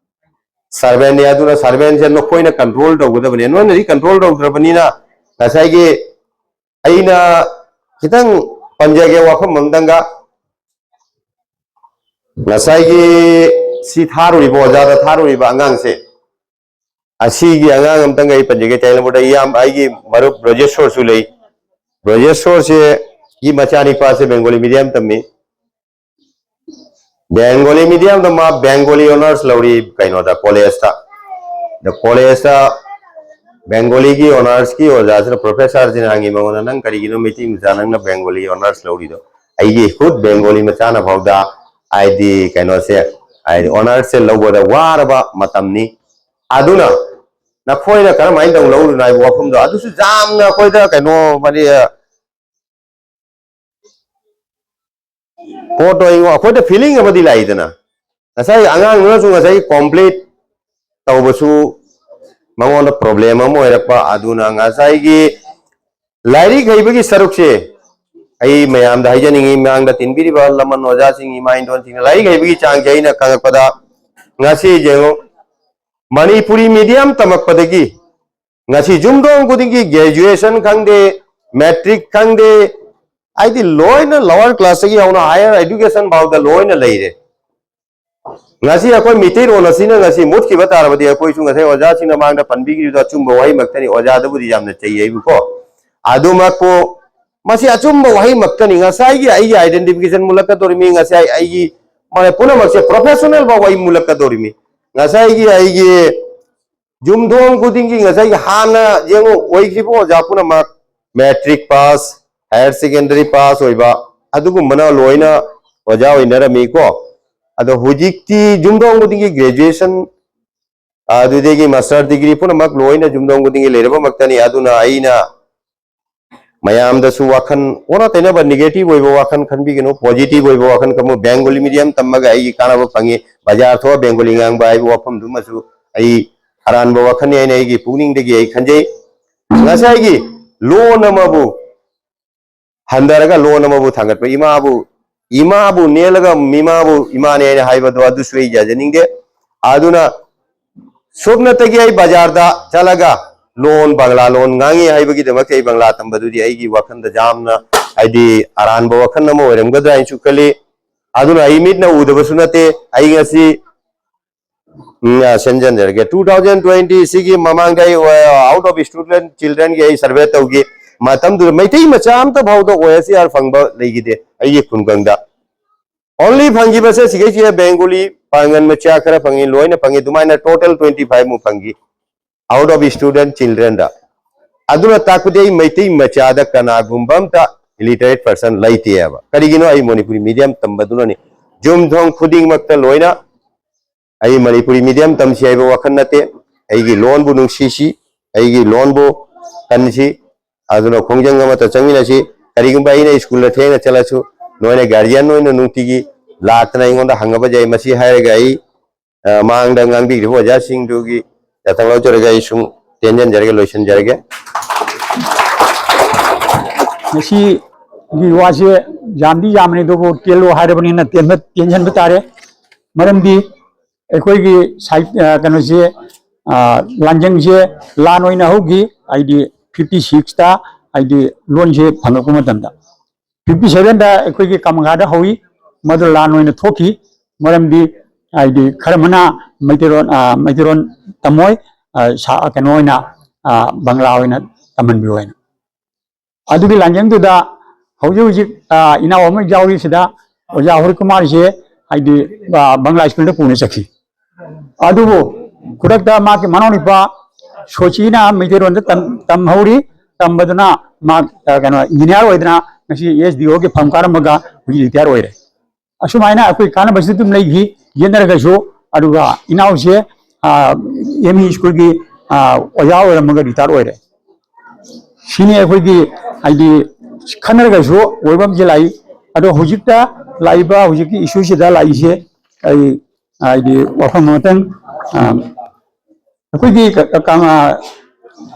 ꯁꯔꯚꯦꯟꯅꯦ, ꯑꯗꯨꯅ ꯁꯔꯚꯦꯟꯁꯦ ꯅꯈꯣꯏꯅ ꯀꯟꯇ꯭ꯔꯣꯜ ꯇꯧꯒꯗꯕꯅꯦ꯫ ꯅꯣꯏꯅꯗꯤ ꯀꯟꯇ꯭ꯔꯣꯜ ꯇꯧꯗ꯭ꯔꯕꯅꯤꯅ ꯉꯁꯥꯏꯒꯤ ꯑꯩꯅ ꯈꯤꯇꯪ ꯄꯟꯖꯒꯦ ꯋꯥꯐꯝ ꯑꯝꯇꯪꯒ꯫ ꯉꯁꯥꯏꯒꯤ ꯁꯤ ꯊꯥꯔꯨꯔꯤꯕ, ꯑꯣꯖꯥꯗ ꯊꯥꯔꯨꯔꯤꯕ ꯑꯉꯥꯡꯁꯦ, ꯑꯁꯤꯒꯤ ꯑꯉꯥꯡ ꯑꯝꯇꯪꯒ ꯑꯩ ꯄꯟꯖꯒꯦ꯫ ꯇꯦꯂꯪꯒꯥꯅꯥꯗ ꯏꯌꯥꯝ-, ꯑꯩꯒꯤ ꯃꯔꯨꯞ ꯕ꯭ꯔꯖꯦꯁꯣꯔꯁꯨ ꯂꯩ꯫ ꯕ꯭ꯔꯖꯦꯁꯣꯔꯁꯦ ꯒꯤ ꯃꯆꯥꯅꯤꯄꯥꯁꯦ ꯕꯦꯡꯒꯣꯂꯤ ꯃꯤꯗꯤꯌꯝ ꯇꯝꯃꯤ꯫ ꯕꯦꯡꯒꯣꯂꯤ ꯃꯤꯗꯤꯌꯝꯗ ꯃꯥ ꯕꯦꯡꯒꯣꯂꯤ ꯑꯣꯅꯔꯁ ꯂꯧꯔꯤ ꯀꯩꯅꯣꯗ, ꯀꯣꯂꯦꯖꯇ꯫ ꯑꯗ ꯀꯣꯂꯦꯖꯇ ꯕꯦꯡꯒꯣꯂꯤꯒꯤ ꯑꯣꯅꯔꯁꯀꯤ ꯑꯣꯖꯥꯁꯤꯅ, ꯄ꯭ꯔꯣꯐꯦꯁꯔꯁꯤꯅ ꯍꯪꯉꯤ ꯃꯉꯣꯟꯗ, "ꯅꯪ ꯀꯔꯤꯒꯤꯅꯣ ꯃꯩꯇꯩ ꯃꯆꯥ ꯅꯪꯅ ꯕꯦꯡꯒꯣꯂꯤ ꯑꯣꯅꯔꯁ ꯂꯧꯔꯤꯗꯣ?" "ꯑꯩꯒꯤ ꯍꯨꯠ ꯕꯦꯡꯒꯣꯂꯤ ꯃꯆꯥꯅ ꯐꯥꯎꯗ ꯍꯥꯏꯗꯤ ꯀꯩꯅꯣꯁꯦ, ꯍꯥꯏꯗꯤ ꯑꯣꯅꯔꯁꯁꯦ ꯂꯧꯕꯗ ꯋꯥꯔꯕ ꯃꯇꯝꯅꯤ꯫ ꯑꯗꯨꯅ ꯅꯈꯣꯏꯅ ꯀꯔꯝꯍꯥꯏꯅ ꯇꯧꯅ ꯂꯧꯔꯤꯅꯣ?" ꯍꯥꯏꯕ ꯋꯥꯐꯝꯗꯣ, ꯑꯗꯨꯁꯨ ꯌꯥꯝꯅ ꯑꯩꯈꯣꯏꯗ ꯀꯩꯅꯣ, ꯃꯔꯤ, ꯄꯣꯠꯇꯣ ꯑꯩꯉꯣꯟ-, ꯑꯩꯈꯣꯏꯗ ꯐꯤꯂꯤꯡ ꯑꯃꯗꯤ ꯂꯥꯛꯏꯗꯅ꯫ ꯉꯁꯥꯏ ꯑꯉꯥꯡꯗꯨꯅꯁꯨ ꯉꯁꯥꯏ ꯀꯣꯝꯄ꯭ꯂꯦꯟ ꯇꯧꯕꯁꯨ ꯃꯉꯣꯟꯗ ꯄ꯭ꯔꯣꯕ꯭ꯂꯦꯝ ꯑꯃ ꯑꯣꯏꯔꯛꯄ꯫ ꯑꯗꯨꯅ ꯉꯁꯥꯏꯒꯤ ꯂꯥꯏꯔꯤꯛ ꯍꯩꯕꯒꯤ ꯁꯔꯨꯛꯁꯦ ꯑꯩ ꯃꯌꯥꯝꯗ ꯍꯥꯏꯖꯅꯤꯡꯉꯤ, ꯃꯌꯥꯝꯗ ꯇꯤꯟꯕꯤꯔꯤꯕ ꯂꯃꯟ ꯑꯣꯖꯥꯁꯤꯡ, ꯏꯃꯥ ꯏꯟꯗꯣꯟꯁꯤꯡꯅ ꯂꯥꯏꯔꯤꯛ ꯍꯩꯕꯒꯤ ꯆꯥꯡꯁꯦ ꯑꯩꯅ ꯈꯪꯉꯛꯄꯗ, ꯉꯁꯤ ꯌꯦꯡꯉꯨ, ꯃꯅꯤꯄꯨꯔꯤ ꯃꯤꯗꯤꯌꯝ ꯇꯝꯃꯛꯄꯗꯒꯤ ꯉꯁꯤ ꯌꯨꯝꯊꯣꯡ ꯈꯨꯗꯤꯡꯒꯤ ꯒ꯭ꯔꯦꯖꯨꯑꯦꯁꯟ ꯈꯪꯗꯦ, ꯃꯦꯇ꯭ꯔꯤꯛ ꯈꯪꯗꯦ, ꯍꯥꯏꯗꯤ ꯂꯣꯏꯅ ꯂꯣꯋꯔ ꯀ꯭ꯂꯥꯁꯇꯒꯤ ꯍꯧꯅ ꯍꯥꯌꯔ ꯑꯦꯗꯨꯀꯦꯁꯟ ꯐꯥꯎꯗ ꯂꯣꯏꯅ ꯂꯩꯔꯦ꯫ ꯉꯁꯤ ꯑꯩꯈꯣꯏ ꯃꯤꯇꯩꯔꯣꯟ ꯑꯁꯤꯅ ꯉꯁꯤ ꯃꯨꯠꯈꯤꯕ ꯇꯥꯔꯕꯗꯤ, ꯑꯩꯈꯣꯏꯁꯨ ꯉꯁꯥꯏ ꯑꯣꯖꯥꯁꯤꯡꯅ ꯃꯥꯡꯗ ꯄꯟꯕꯤꯈꯤꯕꯗꯨ ꯑꯆꯨꯝꯕ ꯋꯥꯍꯩꯃꯛꯇꯅꯤ꯫ ꯑꯣꯖꯥꯗꯕꯨꯗꯤ ꯌꯥꯝꯅ ꯆꯩ ꯑꯩꯕꯨꯀꯣ꯫ ꯑꯗꯨꯃꯛꯄꯨ ꯃꯁꯤ ꯑꯆꯨꯝꯕ ꯋꯥꯍꯩꯃꯛꯇꯅꯤ꯫ ꯉꯁꯥꯏꯒꯤ ꯑꯩꯒꯤ ꯑꯥꯏꯗꯦꯟꯇꯤꯐꯤꯀꯦꯁꯟ ꯃꯨꯜꯂꯛꯀꯗꯧꯔꯤꯃꯤ, ꯉꯁꯥꯏ ꯑꯩꯒꯤ ꯃꯥꯅꯦ ꯄꯨꯝꯅꯃꯛꯁꯦ ꯄ꯭ꯔꯣꯐꯦꯁꯅꯦꯜ ꯐꯥꯎ ꯑꯩ ꯃꯨꯜꯂꯛꯀꯗꯧꯔꯤꯃꯤ꯫ ꯉꯁꯥꯏꯒꯤ ꯑꯩꯒꯤ ꯌꯨꯝꯊꯣꯡ ꯈꯨꯗꯤꯡꯒꯤ ꯉꯁꯥꯏꯒꯤ ꯍꯥꯟꯅ ꯌꯦꯡꯉꯨ, ꯑꯣꯏꯈ꯭ꯔꯤꯕ ꯑꯣꯖꯥ ꯄꯨꯝꯅꯃꯛ matric pass, higher secondary pass ꯑꯣꯏꯕ ꯑꯗꯨꯒꯨꯝꯕꯅ ꯂꯣꯏꯅ ꯑꯣꯖꯥ ꯑꯣꯏꯅꯔꯝꯃꯤꯀꯣ꯫ ꯑꯗꯣ ꯍꯧꯖꯤꯛꯇꯤ ꯌꯨꯝꯊꯣꯡ ꯈꯨꯗꯤꯡꯒꯤ graduation, ꯑꯗꯨꯗꯒꯤ master degree ꯄꯨꯝꯅꯃꯛ ꯂꯣꯏꯅ ꯌꯨꯝꯊꯣꯡ ꯈꯨꯗꯤꯡꯒꯤ ꯂꯩꯔꯕꯃꯛꯇꯅꯤ꯫ ꯑꯗꯨꯅ ꯑꯩꯅ ꯃꯌꯥꯝꯗꯁꯨ ꯋꯥꯈꯜ ꯑꯣꯟꯅ ꯇꯩꯅꯕ negative ꯑꯣꯏꯕ ꯋꯥꯈꯜ ꯈꯟꯕꯤꯒꯅꯨ, positive ꯑꯣꯏꯕ ꯋꯥꯈꯜ ꯈꯟꯕ꯫ Bengali medium ꯇꯝꯃꯒ ꯑꯩꯒꯤ ꯀꯥꯟꯅꯕ ꯐꯪꯉꯤ, ꯕꯖꯥꯔ ꯊꯣꯛꯑ Bengali ꯉꯥꯡꯕ ꯍꯥꯏꯕ ꯋꯥꯐꯝꯗꯨꯃꯁꯨ ꯑꯩ ꯑꯔꯥꯟꯕ ꯋꯥꯈꯜꯅꯤ ꯍꯥꯏꯅ ꯑꯩꯒꯤ ꯄꯨꯛꯅꯤꯡꯗꯒꯤ ꯑꯩ ꯈꯟꯖꯩ꯫ ꯉꯁꯥꯏꯒꯤ ꯂꯣꯟ ꯑꯃꯕꯨ ꯍꯟꯊꯔꯒ ꯂꯣꯟ ꯑꯃꯕꯨ ꯊꯥꯡꯒꯠꯄ, ꯏꯃꯥꯕꯨ, ꯏꯃꯥꯕꯨ ꯅꯦꯜꯂꯒ ꯃꯤꯃꯥꯕꯨ ꯏꯃꯥꯅꯦ ꯍꯥꯏꯅ ꯍꯥꯏꯕꯗꯣ ꯑꯗꯨꯁꯨ ꯑꯩ ꯌꯥꯖꯅꯤꯡꯗꯦ꯫ ꯑꯗꯨꯅ ꯁꯨꯞꯅꯇꯒꯤ ꯑꯩ ꯕꯖꯥꯔꯗ ꯆꯠꯂꯒ ꯂꯣꯟ, ꯕꯪꯂꯥ ꯂꯣꯟ ꯉꯥꯡꯉꯤ ꯍꯥꯏꯕꯒꯤꯗꯃꯛꯇ ꯑꯩ ꯕꯪꯂꯥ ꯇꯝꯕꯗꯨꯗꯤ ꯑꯩꯒꯤ ꯋꯥꯈꯜꯗ ꯌꯥꯝꯅ, ꯍꯥꯏꯗꯤ, ꯑꯔꯥꯟꯕ ꯋꯥꯈꯜ ꯑꯃ ꯑꯣꯏꯔꯝꯒꯗ꯭ꯔꯥ ꯍꯥꯏꯅꯁꯨ ꯈꯜꯂꯤ꯫ ꯑꯗꯨꯅ ꯑꯩ ꯃꯤꯠꯅ ꯎꯗꯕꯁꯨ ꯅꯠꯇꯦ, ꯑꯩ ꯉꯁꯤ ꯎꯝ, ꯑ, ꯁꯦꯝꯖꯤꯟꯖꯔꯒꯦ꯫ Two thousand twenty ꯁꯤꯒꯤ ꯃꯃꯥꯡꯗ ꯑꯩ, ꯑ, out of student childrenꯒꯤ ꯑꯩ survey ꯇꯧꯈꯤ꯫ ꯃꯇꯝꯗꯨꯗ ꯃꯩꯇꯩ ꯃꯆꯥ ꯑꯝꯇ ꯐꯥꯎꯗ OSCR ꯐꯪꯕ ꯂꯩꯈꯤꯗꯦ ꯑꯩꯒꯤ ꯈꯨꯡꯒꯪꯗ꯫ Only ꯐꯪꯈꯤꯕꯁꯦ ꯁꯤꯒꯩꯁꯦ Bengali, ꯄꯥꯡꯒꯟ ꯃꯆꯥ ꯈꯔ ꯐꯪꯉꯤ, ꯂꯣꯏꯅ ꯐꯪꯉꯤ, ꯑꯗꯨꯃꯥꯏꯅ total twenty five ꯃꯨꯛ ꯐꯪꯈꯤ, out of student childrenꯗ꯫ ꯑꯗꯨꯅ ꯇꯥꯛꯄꯗꯤ ꯑꯩ ꯃꯩꯇꯩ ꯃꯆꯥꯗ ꯀꯅꯥꯒꯨꯝꯕ ꯑꯝꯇ illiterate person ꯂꯩꯇꯦꯕ꯫ ꯀꯔꯤꯒꯤꯅꯣ? ꯑꯩ ꯃꯅꯤꯄꯨꯔꯤ medium ꯇꯝꯕꯗꯨꯅꯅꯤ꯫ ꯌꯨꯝꯊꯣꯡ ꯈꯨꯗꯤꯡꯃꯛꯇ ꯂꯣꯏꯅ ꯑꯩ ꯃꯅꯤꯄꯨꯔꯤ medium ꯇꯝꯁꯤ ꯍꯥꯏꯕ ꯋꯥꯈꯜ ꯅꯠꯇꯦ, ꯑꯩꯒꯤ ꯂꯣꯟꯕꯨ ꯅꯨꯡꯁꯤꯁꯤ, ꯑꯩꯒꯤ ꯂꯣꯟꯕꯨ ꯀꯟꯁꯤ꯫ ꯑꯗꯨꯅ ꯈꯣꯡꯖꯪ ꯑꯃꯠꯇ ꯆꯪꯃꯤꯟꯅꯁꯤ꯫ ꯀꯔꯤꯒꯨꯝꯕ ꯑꯩꯅ ꯁ꯭ꯀꯨꯜꯗ ꯊꯦꯡꯅ ꯆꯠꯂꯁꯨ, ꯅꯣꯏꯅ guardian ꯑꯣꯏꯅ ꯅꯨꯡꯇꯤꯒꯤ ꯂꯥꯛꯇꯅ ꯑꯩꯉꯣꯟꯗ ꯍꯪꯉꯕ ꯌꯥꯏ꯫ ꯃꯁꯤ ꯍꯥꯏꯔꯒ ꯑꯩ, ꯑ, ꯃꯥꯡꯗ ꯉꯥꯡꯕꯤꯈ꯭ꯔꯤꯕ ꯑꯣꯖꯥꯁꯤꯡꯗꯨꯒꯤ ꯌꯥꯊꯪ ꯂꯧꯖꯔꯒ ꯑꯩ ꯁꯨꯝ ꯇꯦꯟꯖꯟꯖꯔꯒꯦ, ꯂꯣꯏꯁꯤꯟꯖꯔꯒꯦ꯫ ꯉꯁꯤꯒꯤ ꯋꯥꯁꯦ ꯌꯥꯝꯗꯤ ꯌꯥꯝꯕꯅꯤ, ꯑꯗꯨꯕꯨ ꯇꯦꯜꯂꯣ ꯍꯥꯏꯔꯕꯅꯤꯅ ꯇꯦꯟꯕ, ꯇꯦꯟꯖꯟꯕ ꯇꯥꯔꯦ꯫ ꯃꯔꯝꯗꯤ ꯑꯩꯈꯣꯏꯒꯤ ꯁꯥꯍꯤ-, ꯑ, ꯀꯩꯅꯣꯁꯦ, ꯑ, ꯂꯥꯟꯖꯪꯁꯦ ꯂꯥꯟ ꯑꯣꯏꯅ ꯍꯧꯈꯤ, ꯍꯥꯏꯗꯤ fifty sixꯇ, ꯍꯥꯏꯗꯤ ꯂꯣꯟꯁꯦ ꯐꯪꯉꯛꯄ ꯃꯇꯝꯗ꯫ Fifty sevenꯗ ꯑꯩꯈꯣꯏꯒꯤ ꯀꯃꯈꯥꯗ ꯍꯧꯏ, ꯃꯗꯨ ꯂꯥꯟ ꯑꯣꯏꯅ ꯊꯣꯛꯈꯤ꯫ ꯃꯔꯝꯗꯤ ꯍꯥꯏꯗꯤ ꯈꯔ ꯑꯃꯅ ꯃꯩꯇꯩꯂꯣꯟ, ꯑ, ꯃꯩꯇꯩꯂꯣꯟ ꯇꯝꯃꯣꯏ, ꯑ, ꯁꯥ-, ꯀꯩꯅꯣ ꯑꯣꯏꯅ, ꯑ, ꯕꯪꯂꯥ ꯑꯣꯏꯅ ꯇꯝꯍꯟꯕꯤꯌꯨ ꯍꯥꯏꯅ꯫ ꯑꯗꯨꯒꯤ ꯂꯥꯟꯖꯪꯗꯨꯗ ꯍꯧꯖꯤꯛ ꯍꯧꯖꯤꯛ, ꯑ, ꯏꯅꯥꯎ ꯑꯃ ꯌꯥꯎꯔꯤꯁꯤꯗ ꯑꯣꯖꯥ ꯍꯔꯤꯀꯨꯃꯥꯔꯁꯦ ꯍꯥꯏꯗꯤ, ꯑ, ꯕꯪꯂꯥ ꯁ꯭ꯀꯨꯜꯗ ꯄꯨꯅ ꯆꯠꯈꯤ꯫ ꯑꯗꯨꯕꯨ ꯈꯨꯗꯛꯇ ꯃꯥꯒꯤ ꯃꯅꯥꯎꯅꯨꯄꯥ ꯁꯣꯆꯤꯅ ꯃꯩꯇꯩꯂꯣꯟꯗ ꯇꯝ-, ꯇꯝꯍꯧꯔꯤ꯫ ꯇꯝꯕꯗꯨꯅ ꯃꯥ, ꯑ, ꯀꯩꯅꯣ, engineer ꯑꯣꯏꯗꯅ ꯉꯁꯤ SDOꯒꯤ ꯐꯝ ꯀꯥꯔꯝꯃꯒ ꯍꯧꯖꯤꯛ retire ꯑꯣꯏꯔꯦ꯫ ꯑꯁꯨꯃꯥꯏꯅ ꯑꯩꯈꯣꯏ ꯀꯥꯟꯅꯕꯁꯨ ꯑꯗꯨꯝ ꯂꯩꯈꯤ, ꯌꯦꯠꯅꯔꯒꯁꯨ꯫ ꯑꯗꯨꯒ ꯏꯅꯥꯎꯁꯦ ꯑꯦꯝ ꯏ ꯁ꯭ꯀꯨꯜꯒꯤ ꯑꯣꯖꯥ ꯑꯣꯏꯔꯝꯃꯒ ꯔꯤꯇꯥꯌꯔ ꯑꯣꯏꯔꯦ꯫ ꯁꯤꯅꯤ ꯑꯩꯈꯣꯏꯒꯤ, ꯍꯥꯏꯗꯤ, ꯈꯟꯅꯔꯒꯁꯨ ꯑꯣꯏꯕ ꯑꯃꯗꯤ ꯂꯥꯛꯏ꯫ ꯑꯗꯣ ꯍꯧꯖꯤꯛꯇ ꯂꯥꯛꯏꯕ, ꯍꯧꯖꯤꯛꯀꯤ ꯏꯁꯨꯁꯤꯗ ꯂꯥꯛꯏꯁꯦ, ꯑꯩ, ꯍꯥꯏꯗꯤ, ꯋꯥꯐꯝ ꯑꯃꯇꯪ, ꯑ, ꯑꯩꯈꯣꯏꯒꯤ ꯀ-, ꯀ-, ꯀ-, ꯑ,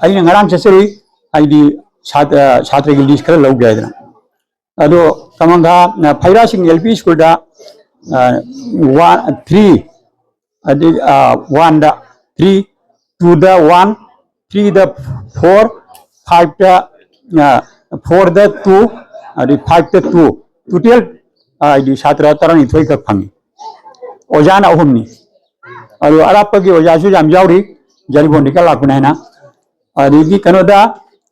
ꯑꯩꯅ ꯉꯔꯥꯡ ꯆꯠꯆꯔꯨꯏ, ꯍꯥꯏꯗꯤ, ꯁꯥꯇ꯭ꯔ, ꯁꯥꯇ꯭ꯔꯒꯤ ꯂꯤꯁ ꯈꯔ ꯂꯧꯒꯦ ꯍꯥꯏꯗꯅ꯫ ꯑꯗꯣ ꯀꯃꯪꯒꯥ, ꯑ, ꯐꯩꯔꯥꯁꯤꯡ ꯑꯦꯜ ꯄꯤ ꯁ꯭ꯀꯨꯜꯗ, ꯑ, ꯋꯥꯟ, ꯊ꯭ꯔꯤ, ꯑꯗꯩ, ꯑ, ꯋꯥꯟꯗ ꯊ꯭ꯔꯤ, ꯇꯨꯗ ꯋꯥꯟ, ꯊ꯭ꯔꯤꯗ ꯐꯣꯔ, ꯐꯥꯏꯚꯇ, ꯑ, ꯐꯣꯔꯗ ꯇꯨ, ꯑꯗꯩ ꯐꯥꯏꯚꯇ ꯇꯨ, ꯇꯣꯇꯦꯜ, ꯑ, ꯍꯥꯏꯗꯤ ꯁꯥꯇ꯭ꯔ ꯇꯔꯥꯅꯤꯊꯣꯏ ꯈꯛ ꯐꯪꯉꯤ꯫ ꯑꯣꯖꯥꯅ ꯑꯍꯨꯝꯅꯤ꯫ ꯑꯗꯨ ꯑꯔꯥꯞꯄꯒꯤ ꯑꯣꯖꯥꯁꯨ ꯌꯥꯝ ꯌꯥꯎꯔꯤ, ꯖꯔꯤꯕꯣꯟꯗꯒꯤ ꯂꯥꯛꯄꯅꯦ ꯍꯥꯏꯅ꯫ ꯑꯗꯒꯤ ꯀꯩꯅꯣꯗ,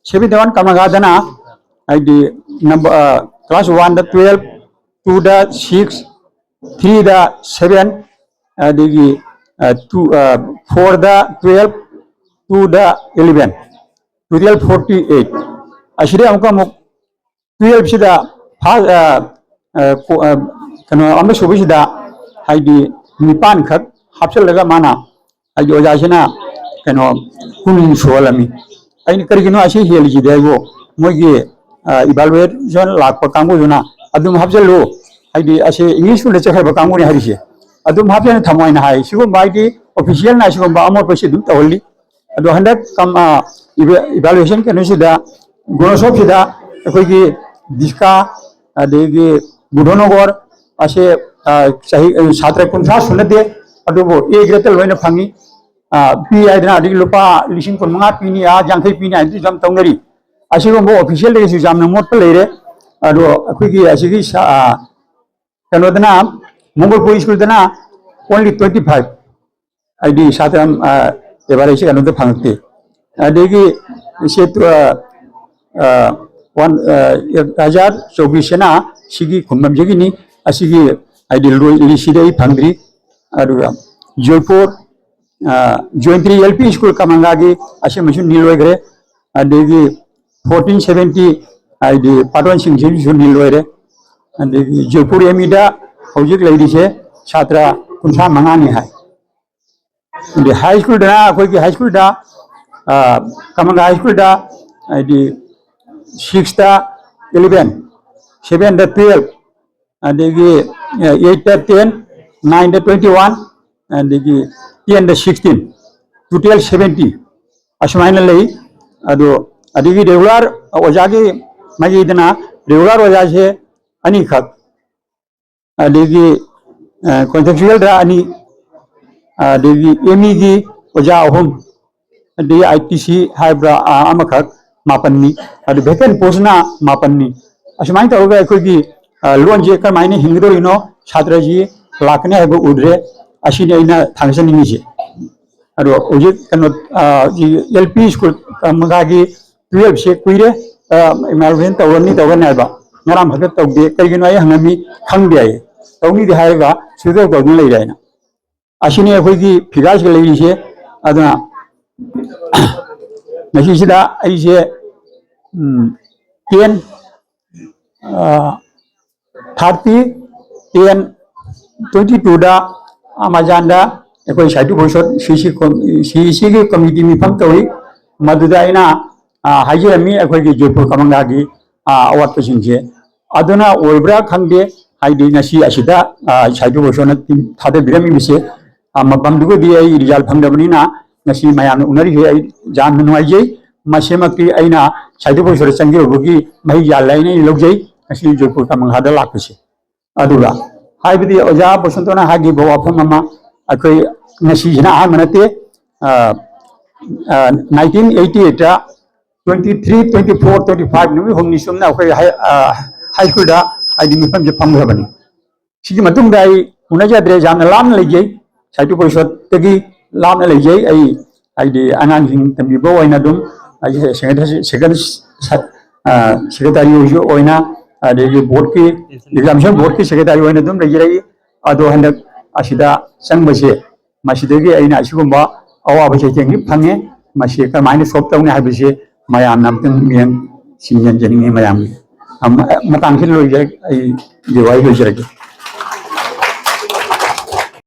ꯁꯦꯕꯤꯗꯋꯥꯟ ꯀꯃꯒꯥꯗꯅ, ꯍꯥꯏꯗꯤ, ꯅꯝꯕꯔ, ꯑ, ꯀ꯭ꯂꯥꯁ ꯋꯥꯟꯗ ꯇꯨꯌꯦꯜꯐ, ꯇꯨꯗ ꯁꯤꯛꯁ, ꯊ꯭ꯔꯤꯗ ꯁꯚꯦꯟ, ꯑꯗꯒꯤ, ꯑ, ꯇꯨ, ꯑ, ꯐꯣꯔꯗ ꯇꯨꯌꯦꯜꯐ, ꯇꯨꯗ ꯏꯂꯦꯚꯦꯟ, ꯇꯣꯇꯦꯜ ꯐꯣꯔꯇꯤ ꯑꯩꯠ꯫ ꯑꯁꯤꯗꯩ ꯑꯃꯨꯛꯀ ꯑꯃꯨꯛ ꯇꯨꯌꯦꯜꯐꯁꯤꯗ ꯐꯥ-, ꯑ, ꯑ, ꯀꯣ-, ꯑ, ꯀꯩꯅꯣ, ꯑꯃꯁꯨꯕꯁꯤꯗ, ꯍꯥꯏꯗꯤ, ꯅꯤꯄꯥꯟꯈꯛ ꯍꯥꯞꯆꯤꯜꯂꯒ ꯃꯥꯅ, ꯍꯥꯏꯗꯤ, ꯑꯣꯖꯥꯁꯤꯅ, ꯀꯩꯅꯣ, ꯀꯨꯟ ꯁꯨꯍꯜꯂꯝꯃꯤ꯫ ꯑꯩꯅ, "ꯀꯔꯤꯒꯤꯅꯣ ꯑꯁꯤ ꯍꯦꯜꯂꯤꯁꯤꯗꯤ?" ꯍꯥꯏꯕꯨ, ꯃꯣꯏꯒꯤ, ꯑ, evaluation ꯂꯥꯛꯄ ꯀꯥꯡꯕꯨꯗꯨꯅ, "ꯑꯗꯨꯝ ꯍꯥꯞꯆꯤꯜꯂꯨ, ꯍꯥꯏꯗꯤ, ꯑꯁꯤ ꯏꯪꯂꯤꯁ ꯁ꯭ꯀꯨꯜꯗ ꯆꯠꯈ꯭ꯔꯕ ꯀꯥꯡꯕꯨꯅꯤ ꯍꯥꯏꯔꯤꯁꯦ, ꯑꯗꯨꯝ ꯍꯥꯞꯆꯤꯟꯅ ꯊꯝꯃꯣ" ꯍꯥꯏꯅ ꯍꯥꯏ꯫ ꯁꯤꯒꯨꯝꯕ, ꯍꯥꯏꯗꯤ, ꯑꯣꯐꯤꯁꯤꯌꯦꯜꯅ ꯁꯤꯒꯨꯝꯕ ꯑꯃꯣꯠꯄꯁꯤ ꯑꯗꯨꯝ ꯇꯧꯍꯜꯂꯤ꯫ ꯑꯗꯣ ꯍꯟꯗꯛ ꯀꯝ-, ꯑ, ꯏꯚ-, evaluation ꯀꯩꯅꯣꯁꯤꯗ, ꯒꯨꯅꯣꯁꯣꯞꯁꯤꯗ ꯑꯩꯈꯣꯏꯒꯤ ꯗꯤꯁꯀꯥ, ꯑꯗꯒꯤ ꯕꯨꯙꯅꯒꯔ ꯑꯁꯦ, ꯑ, ꯆꯍꯤ, ꯑ, ꯁꯥꯇ꯭ꯔ ꯀꯨꯟꯊ꯭ꯔꯥ ꯁꯨꯅꯗꯦ, ꯑꯗꯨꯕꯨ A gradeꯇ ꯂꯣꯏꯅ ꯐꯪꯉꯤ꯫ ꯑ, ꯄꯤ ꯍꯥꯏꯗꯅ ꯑꯗꯒꯤ ꯂꯨꯄꯥ ꯂꯤꯁꯤꯡ ꯀꯨꯟꯃꯉꯥ ꯄꯤꯅꯤ, ꯑꯥ, ꯌꯥꯡꯈꯩ ꯄꯤꯅꯤ ꯍꯥꯏꯅꯁꯨ ꯌꯥꯝ ꯇꯧꯅꯔꯤ꯫ ꯑꯁꯤꯒꯨꯝꯕ officialꯗꯒꯤꯁꯨ ꯌꯥꯝꯅ ꯃꯣꯠꯄ ꯂꯩꯔꯦ꯫ ꯑꯗꯣ ꯑꯩꯈꯣꯏꯒꯤ ꯑꯁꯤꯒꯤ ꯁ-, ꯑ, ꯀꯩꯅꯣꯗꯅ, ꯃꯣꯡꯒꯣꯜꯄꯨꯔ ꯁ꯭ꯀꯨꯜꯗꯅ only twenty five, ꯍꯥꯏꯗꯤ ꯁꯥꯇ꯭ꯔ, ꯑ, average ꯀꯩꯅꯣꯗ ꯐꯪꯉꯛꯇꯦ꯫ ꯑꯗꯒꯤ ꯁꯦ, ꯑ, ꯑ, ꯋꯥꯟ, ꯑ, ꯍꯖꯥꯔ ꯆꯧꯕꯤꯁꯁꯤꯅ ꯁꯤꯒꯤ ꯈꯨꯡꯒꯪꯁꯤꯒꯤꯅꯤ꯫ ꯑꯁꯤꯒꯤ, ꯍꯥꯏꯗꯤ, ꯂꯣꯏ-, ꯂꯤꯁꯤꯗꯤ ꯑꯩ ꯐꯪꯗ꯭ꯔꯤ꯫ ꯑꯗꯨꯒ ꯖꯣꯏꯄꯨꯔ, ꯑ, ꯖꯣꯏꯟꯇ꯭ꯔꯤ ꯑꯦꯜ ꯄꯤ ꯁ꯭ꯀꯨꯜ ꯀꯃꯪꯒꯥꯒꯤ ꯑꯁꯤꯃꯁꯨ ꯅꯤꯜ ꯑꯣꯏꯈ꯭ꯔꯦ꯫ ꯑꯗꯒꯤ fourteen seventy, ꯍꯥꯏꯗꯤ ꯄꯥꯇꯣꯟꯁꯤꯡꯁꯤꯁꯨ ꯅꯤꯜ ꯑꯣꯏꯔꯦ꯫ ꯑꯗꯒꯤ ꯖꯣꯏꯄꯨꯔ ꯑꯦꯝ ꯏꯗ ꯍꯧꯖꯤꯛ ꯂꯩꯔꯤꯁꯦ ꯁꯥꯇ꯭ꯔ ꯀꯨꯟꯊ꯭ꯔꯥ ꯃꯉꯥꯅꯤ ꯍꯥꯏ꯫ ꯑꯗꯩ ꯍꯥꯏ ꯁ꯭ꯀꯨꯜꯗꯅ ꯑꯩꯈꯣꯏꯒꯤ ꯍꯥꯏ ꯁ꯭ꯀꯨꯜꯗ, ꯑ, ꯀꯃꯪꯒ ꯍꯥꯏ ꯁ꯭ꯀꯨꯜꯗ ꯍꯥꯏꯗꯤ ꯁꯤꯛꯁꯇ ꯏꯂꯦꯚꯦꯟ, ꯁꯦꯚꯦꯟꯗ ꯇꯨꯌꯦꯜꯐ, ꯑꯗꯒꯤ ꯑꯩꯠꯇ ꯇꯦꯟ, ꯅꯥꯏꯟꯗ ꯇ꯭ꯋꯦꯟꯇꯤ ꯋꯥꯟ, ꯑꯗꯒꯤ ꯇꯦꯟꯗ ꯁꯤꯛꯁꯇꯤꯟ, ꯇꯣꯇꯦꯜ ꯁꯦꯚꯦꯟꯇꯤ ꯑꯁꯨꯃꯥꯏꯅ ꯂꯩ꯫ ꯑꯗꯣ ꯑꯗꯒꯤ ꯔꯦꯒꯨꯂꯔ ꯑꯣꯖꯥꯒꯤ ꯃꯥꯒꯤꯗꯅ ꯔꯦꯒꯨꯂꯔ ꯑꯣꯖꯥꯁꯦ ꯑꯅꯤꯈꯛ, ꯑꯗꯒꯤ ꯀꯣꯟꯇ꯭ꯔꯦꯛꯆꯨꯋꯦꯜꯗ ꯑꯅꯤ, ꯑꯗꯒꯤ ꯑꯦꯝ ꯏꯒꯤ ꯑꯣꯖꯥ ꯑꯍꯨꯝ, ꯑꯗꯒꯤ ꯑꯥꯏ ꯇꯤ ꯁꯤ ꯍꯥꯏꯕ꯭ꯔꯥ, ꯑ, ꯑꯃꯈꯛ, ꯃꯥꯄꯟꯅꯤ꯫ ꯑꯗꯨ ꯚꯦꯀꯦꯟ ꯄꯣꯁꯅ ꯃꯥꯄꯟꯅꯤ꯫ ꯑꯁꯨꯃꯥꯏꯅ ꯇꯧꯔꯒ ꯑꯩꯈꯣꯏꯒꯤ, ꯑ, ꯂꯣꯟꯁꯦ ꯀꯔꯝꯍꯥꯏꯅ ꯍꯤꯡꯒꯗꯧꯔꯤꯅꯣ, ꯁꯥꯇ꯭ꯔꯁꯤ ꯂꯥꯛꯀꯅꯤ ꯍꯥꯏꯕ ꯎꯗ꯭ꯔꯦ꯫ ꯑꯁꯤꯅꯤ ꯑꯩꯅ ꯊꯥꯡꯒꯠꯆꯅꯤꯡꯉꯤꯁꯦ꯫ ꯑꯗꯣ ꯍꯧꯖꯤꯛ ꯀꯩꯅꯣ, ꯑ, ꯁꯤ ꯑꯦꯜ ꯄꯤ ꯁ꯭ꯀꯨꯜ, ꯑ, ꯃꯈꯥꯒꯤ ꯇꯨꯌꯦꯜꯐꯁꯦ ꯀꯨꯏꯔꯦ, ꯑ, ꯏꯃꯥꯟꯅꯕꯅ ꯇꯧꯔꯅꯤ, ꯇꯧꯔꯅꯤ ꯍꯥꯏꯕ꯫ ꯉꯔꯥꯡ ꯈꯛꯇ ꯇꯧꯗꯦ꯫ ꯀꯩꯒꯤꯅꯣ ꯑꯩ ꯍꯪꯉꯝꯃꯤ, ꯈꯪꯗꯦ ꯍꯥꯏꯌꯦ꯫ ꯇꯧꯅꯤꯗꯤ ꯍꯥꯏꯔꯒ ꯁꯨꯡꯇꯧ ꯇꯧꯗꯅ ꯂꯩꯔꯦ ꯍꯥꯏꯅ꯫ ꯑꯁꯤꯅꯤ ꯑꯩꯈꯣꯏꯒꯤ ꯐꯤꯒꯔꯁꯤꯒ ꯂꯩꯔꯤꯁꯦ꯫ ꯑꯗꯨꯅ ꯉꯁꯤꯁꯤꯗ ꯑꯩꯁꯦ, ꯎꯝ, ꯇꯦꯟ, ꯑ, ꯊꯥꯔꯇꯤ, ꯇꯦꯟ, ꯇ꯭ꯋꯦꯟꯇꯤ ꯇꯨꯗ ꯑꯃꯥꯖꯣꯟꯗ ꯑꯩꯈꯣꯏ ꯁꯥꯍꯤꯇ꯭ꯌ ꯄꯔꯤꯁꯠ ꯁꯤ ꯁꯤ ꯀꯣꯝ-, ꯁꯤ ꯁꯤꯒꯤ ꯀꯃꯤꯇꯤ ꯃꯤꯐꯝ ꯇꯧꯏ꯫ ꯃꯗꯨꯗ ꯑꯩꯅ, ꯑ, ꯍꯥꯏꯖꯔꯝꯃꯤ ꯑꯩꯈꯣꯏꯒꯤ ꯖꯣꯏꯄꯨꯔ ꯀꯃꯪꯒꯥꯒꯤ, ꯑ, ꯑꯋꯥꯠꯄꯁꯤꯡꯁꯦ꯫ ꯑꯗꯨꯅ ꯑꯣꯏꯕ꯭ꯔꯥ ꯈꯪꯗꯦ, ꯍꯥꯏꯗꯤ ꯉꯁꯤ ꯑꯁꯤꯗ, ꯑ, ꯁꯥꯍꯤꯇ꯭ꯌ ꯄꯔꯤꯁꯠꯅ ꯊꯥꯗꯕꯤꯔꯝꯃꯤꯕꯁꯦ, ꯑ, ꯃꯐꯝꯗꯨꯒꯗꯤ ꯑꯩ ꯔꯤꯖꯜ ꯐꯪꯗꯕꯅꯤꯅ ꯉꯁꯤ ꯃꯌꯥꯝꯅ ꯎꯅꯔꯤꯁꯦ ꯑꯩ ꯌꯥꯝꯅ ꯅꯨꯡꯉꯥꯏꯖꯩ꯫ ꯃꯁꯤꯃꯛꯇꯤ ꯑꯩꯅ ꯁꯥꯍꯤꯇ꯭ꯌ ꯄꯔꯤꯁꯠꯇ ꯆꯪꯖꯔꯨꯕꯒꯤ ꯃꯍꯩ ꯌꯥꯜꯂꯦ ꯍꯥꯏꯅ ꯑꯩ ꯂꯧꯖꯩ ꯉꯁꯤ ꯖꯣꯏꯄꯨꯔ ꯀꯃꯪꯒꯥꯗ ꯂꯥꯛꯄꯁꯦ꯫ ꯑꯗꯨꯒ ꯍꯥꯏꯕꯗꯤ ꯑꯣꯖꯥ ꯕꯁꯟꯇꯅ ꯍꯥꯏꯈꯤꯕ ꯋꯥꯐꯝ ꯑꯃ, ꯑꯩꯈꯣꯏ ꯉꯁꯤꯁꯤꯅ ꯑꯍꯥꯟꯕ ꯅꯠꯇꯦ꯫ ꯑ, ꯑ, ꯅꯥꯏꯟꯇꯤꯟ ꯑꯩꯠꯇꯤ ꯑꯩꯠꯇ twenty three, twenty four, twenty five ꯅꯨꯃꯤꯠ ꯍꯨꯝꯅꯤ ꯆꯨꯝꯅ ꯑꯩꯈꯣꯏ ꯍꯥꯏ-, ꯑ, ꯍꯥꯏ ꯁ꯭ꯀꯨꯜꯗ ꯍꯥꯏꯗꯤ ꯃꯤꯐꯝꯁꯦ ꯐꯝꯈ꯭ꯔꯕꯅꯤ꯫ ꯁꯤꯒꯤ ꯃꯇꯨꯡꯗ ꯑꯩ ꯎꯅꯖꯗ꯭ꯔꯦ, ꯌꯥꯝꯅ ꯂꯥꯞꯅ ꯂꯩꯖꯩ, ꯁꯥꯍꯤꯇ꯭ꯌ ꯄꯔꯤꯁꯠꯇꯒꯤ ꯂꯥꯞꯅ ꯂꯩꯖꯩ꯫ ꯑꯩ ꯍꯥꯏꯗꯤ ꯑꯉꯥꯡꯁꯤꯡ ꯇꯝꯕꯤꯕ ꯑꯣꯏꯅ ꯑꯗꯨꯝ ꯑꯩꯁꯦ ꯁꯦꯀ꯭ꯔꯦꯇꯔꯤ, ꯁꯦꯀ꯭ꯔꯦꯇꯔꯤ, ꯑ, ꯁꯦꯀ꯭ꯔꯦꯇꯔꯤ ꯑꯣꯏꯁꯨ ꯑꯣꯏꯅ, ꯑꯗꯒꯤ ꯕꯣꯔꯗꯀꯤ, ꯑꯦꯛꯖꯥꯃꯤꯅꯦꯁꯟ ꯕꯣꯔꯗꯀꯤ ꯁꯦꯀ꯭ꯔꯦꯇꯔꯤ ꯑꯣꯏꯅ ꯑꯗꯨꯝ ꯂꯩꯖꯔꯛꯏ꯫ ꯑꯗꯣ ꯍꯟꯗꯛ ꯑꯁꯤꯗ ꯆꯪꯕꯁꯦ, ꯃꯁꯤꯗꯒꯤ ꯑꯩꯅ ꯑꯁꯤꯒꯨꯝꯕ ꯑꯋꯥꯕ ꯆꯩꯊꯦꯡꯁꯤ ꯐꯪꯉꯦ꯫ ꯃꯁꯤ ꯀꯔꯝꯍꯥꯏꯅ ꯁꯣꯜꯕ ꯇꯧꯅꯤ ꯍꯥꯏꯕꯁꯤ ꯃꯌꯥꯝꯅ ꯑꯃꯨꯛꯇꯪ ꯃꯤꯠꯌꯦꯡ ꯁꯤꯡꯖꯤꯟꯖꯅꯤꯡꯉꯤ꯫ ꯃꯌꯥꯝꯒꯤ ꯃꯇꯥꯡꯁꯤ ꯂꯣꯏꯖꯔꯦ꯫ ꯑꯩ ꯋꯥꯍꯩ ꯂꯣꯏꯖꯔꯒꯦ꯫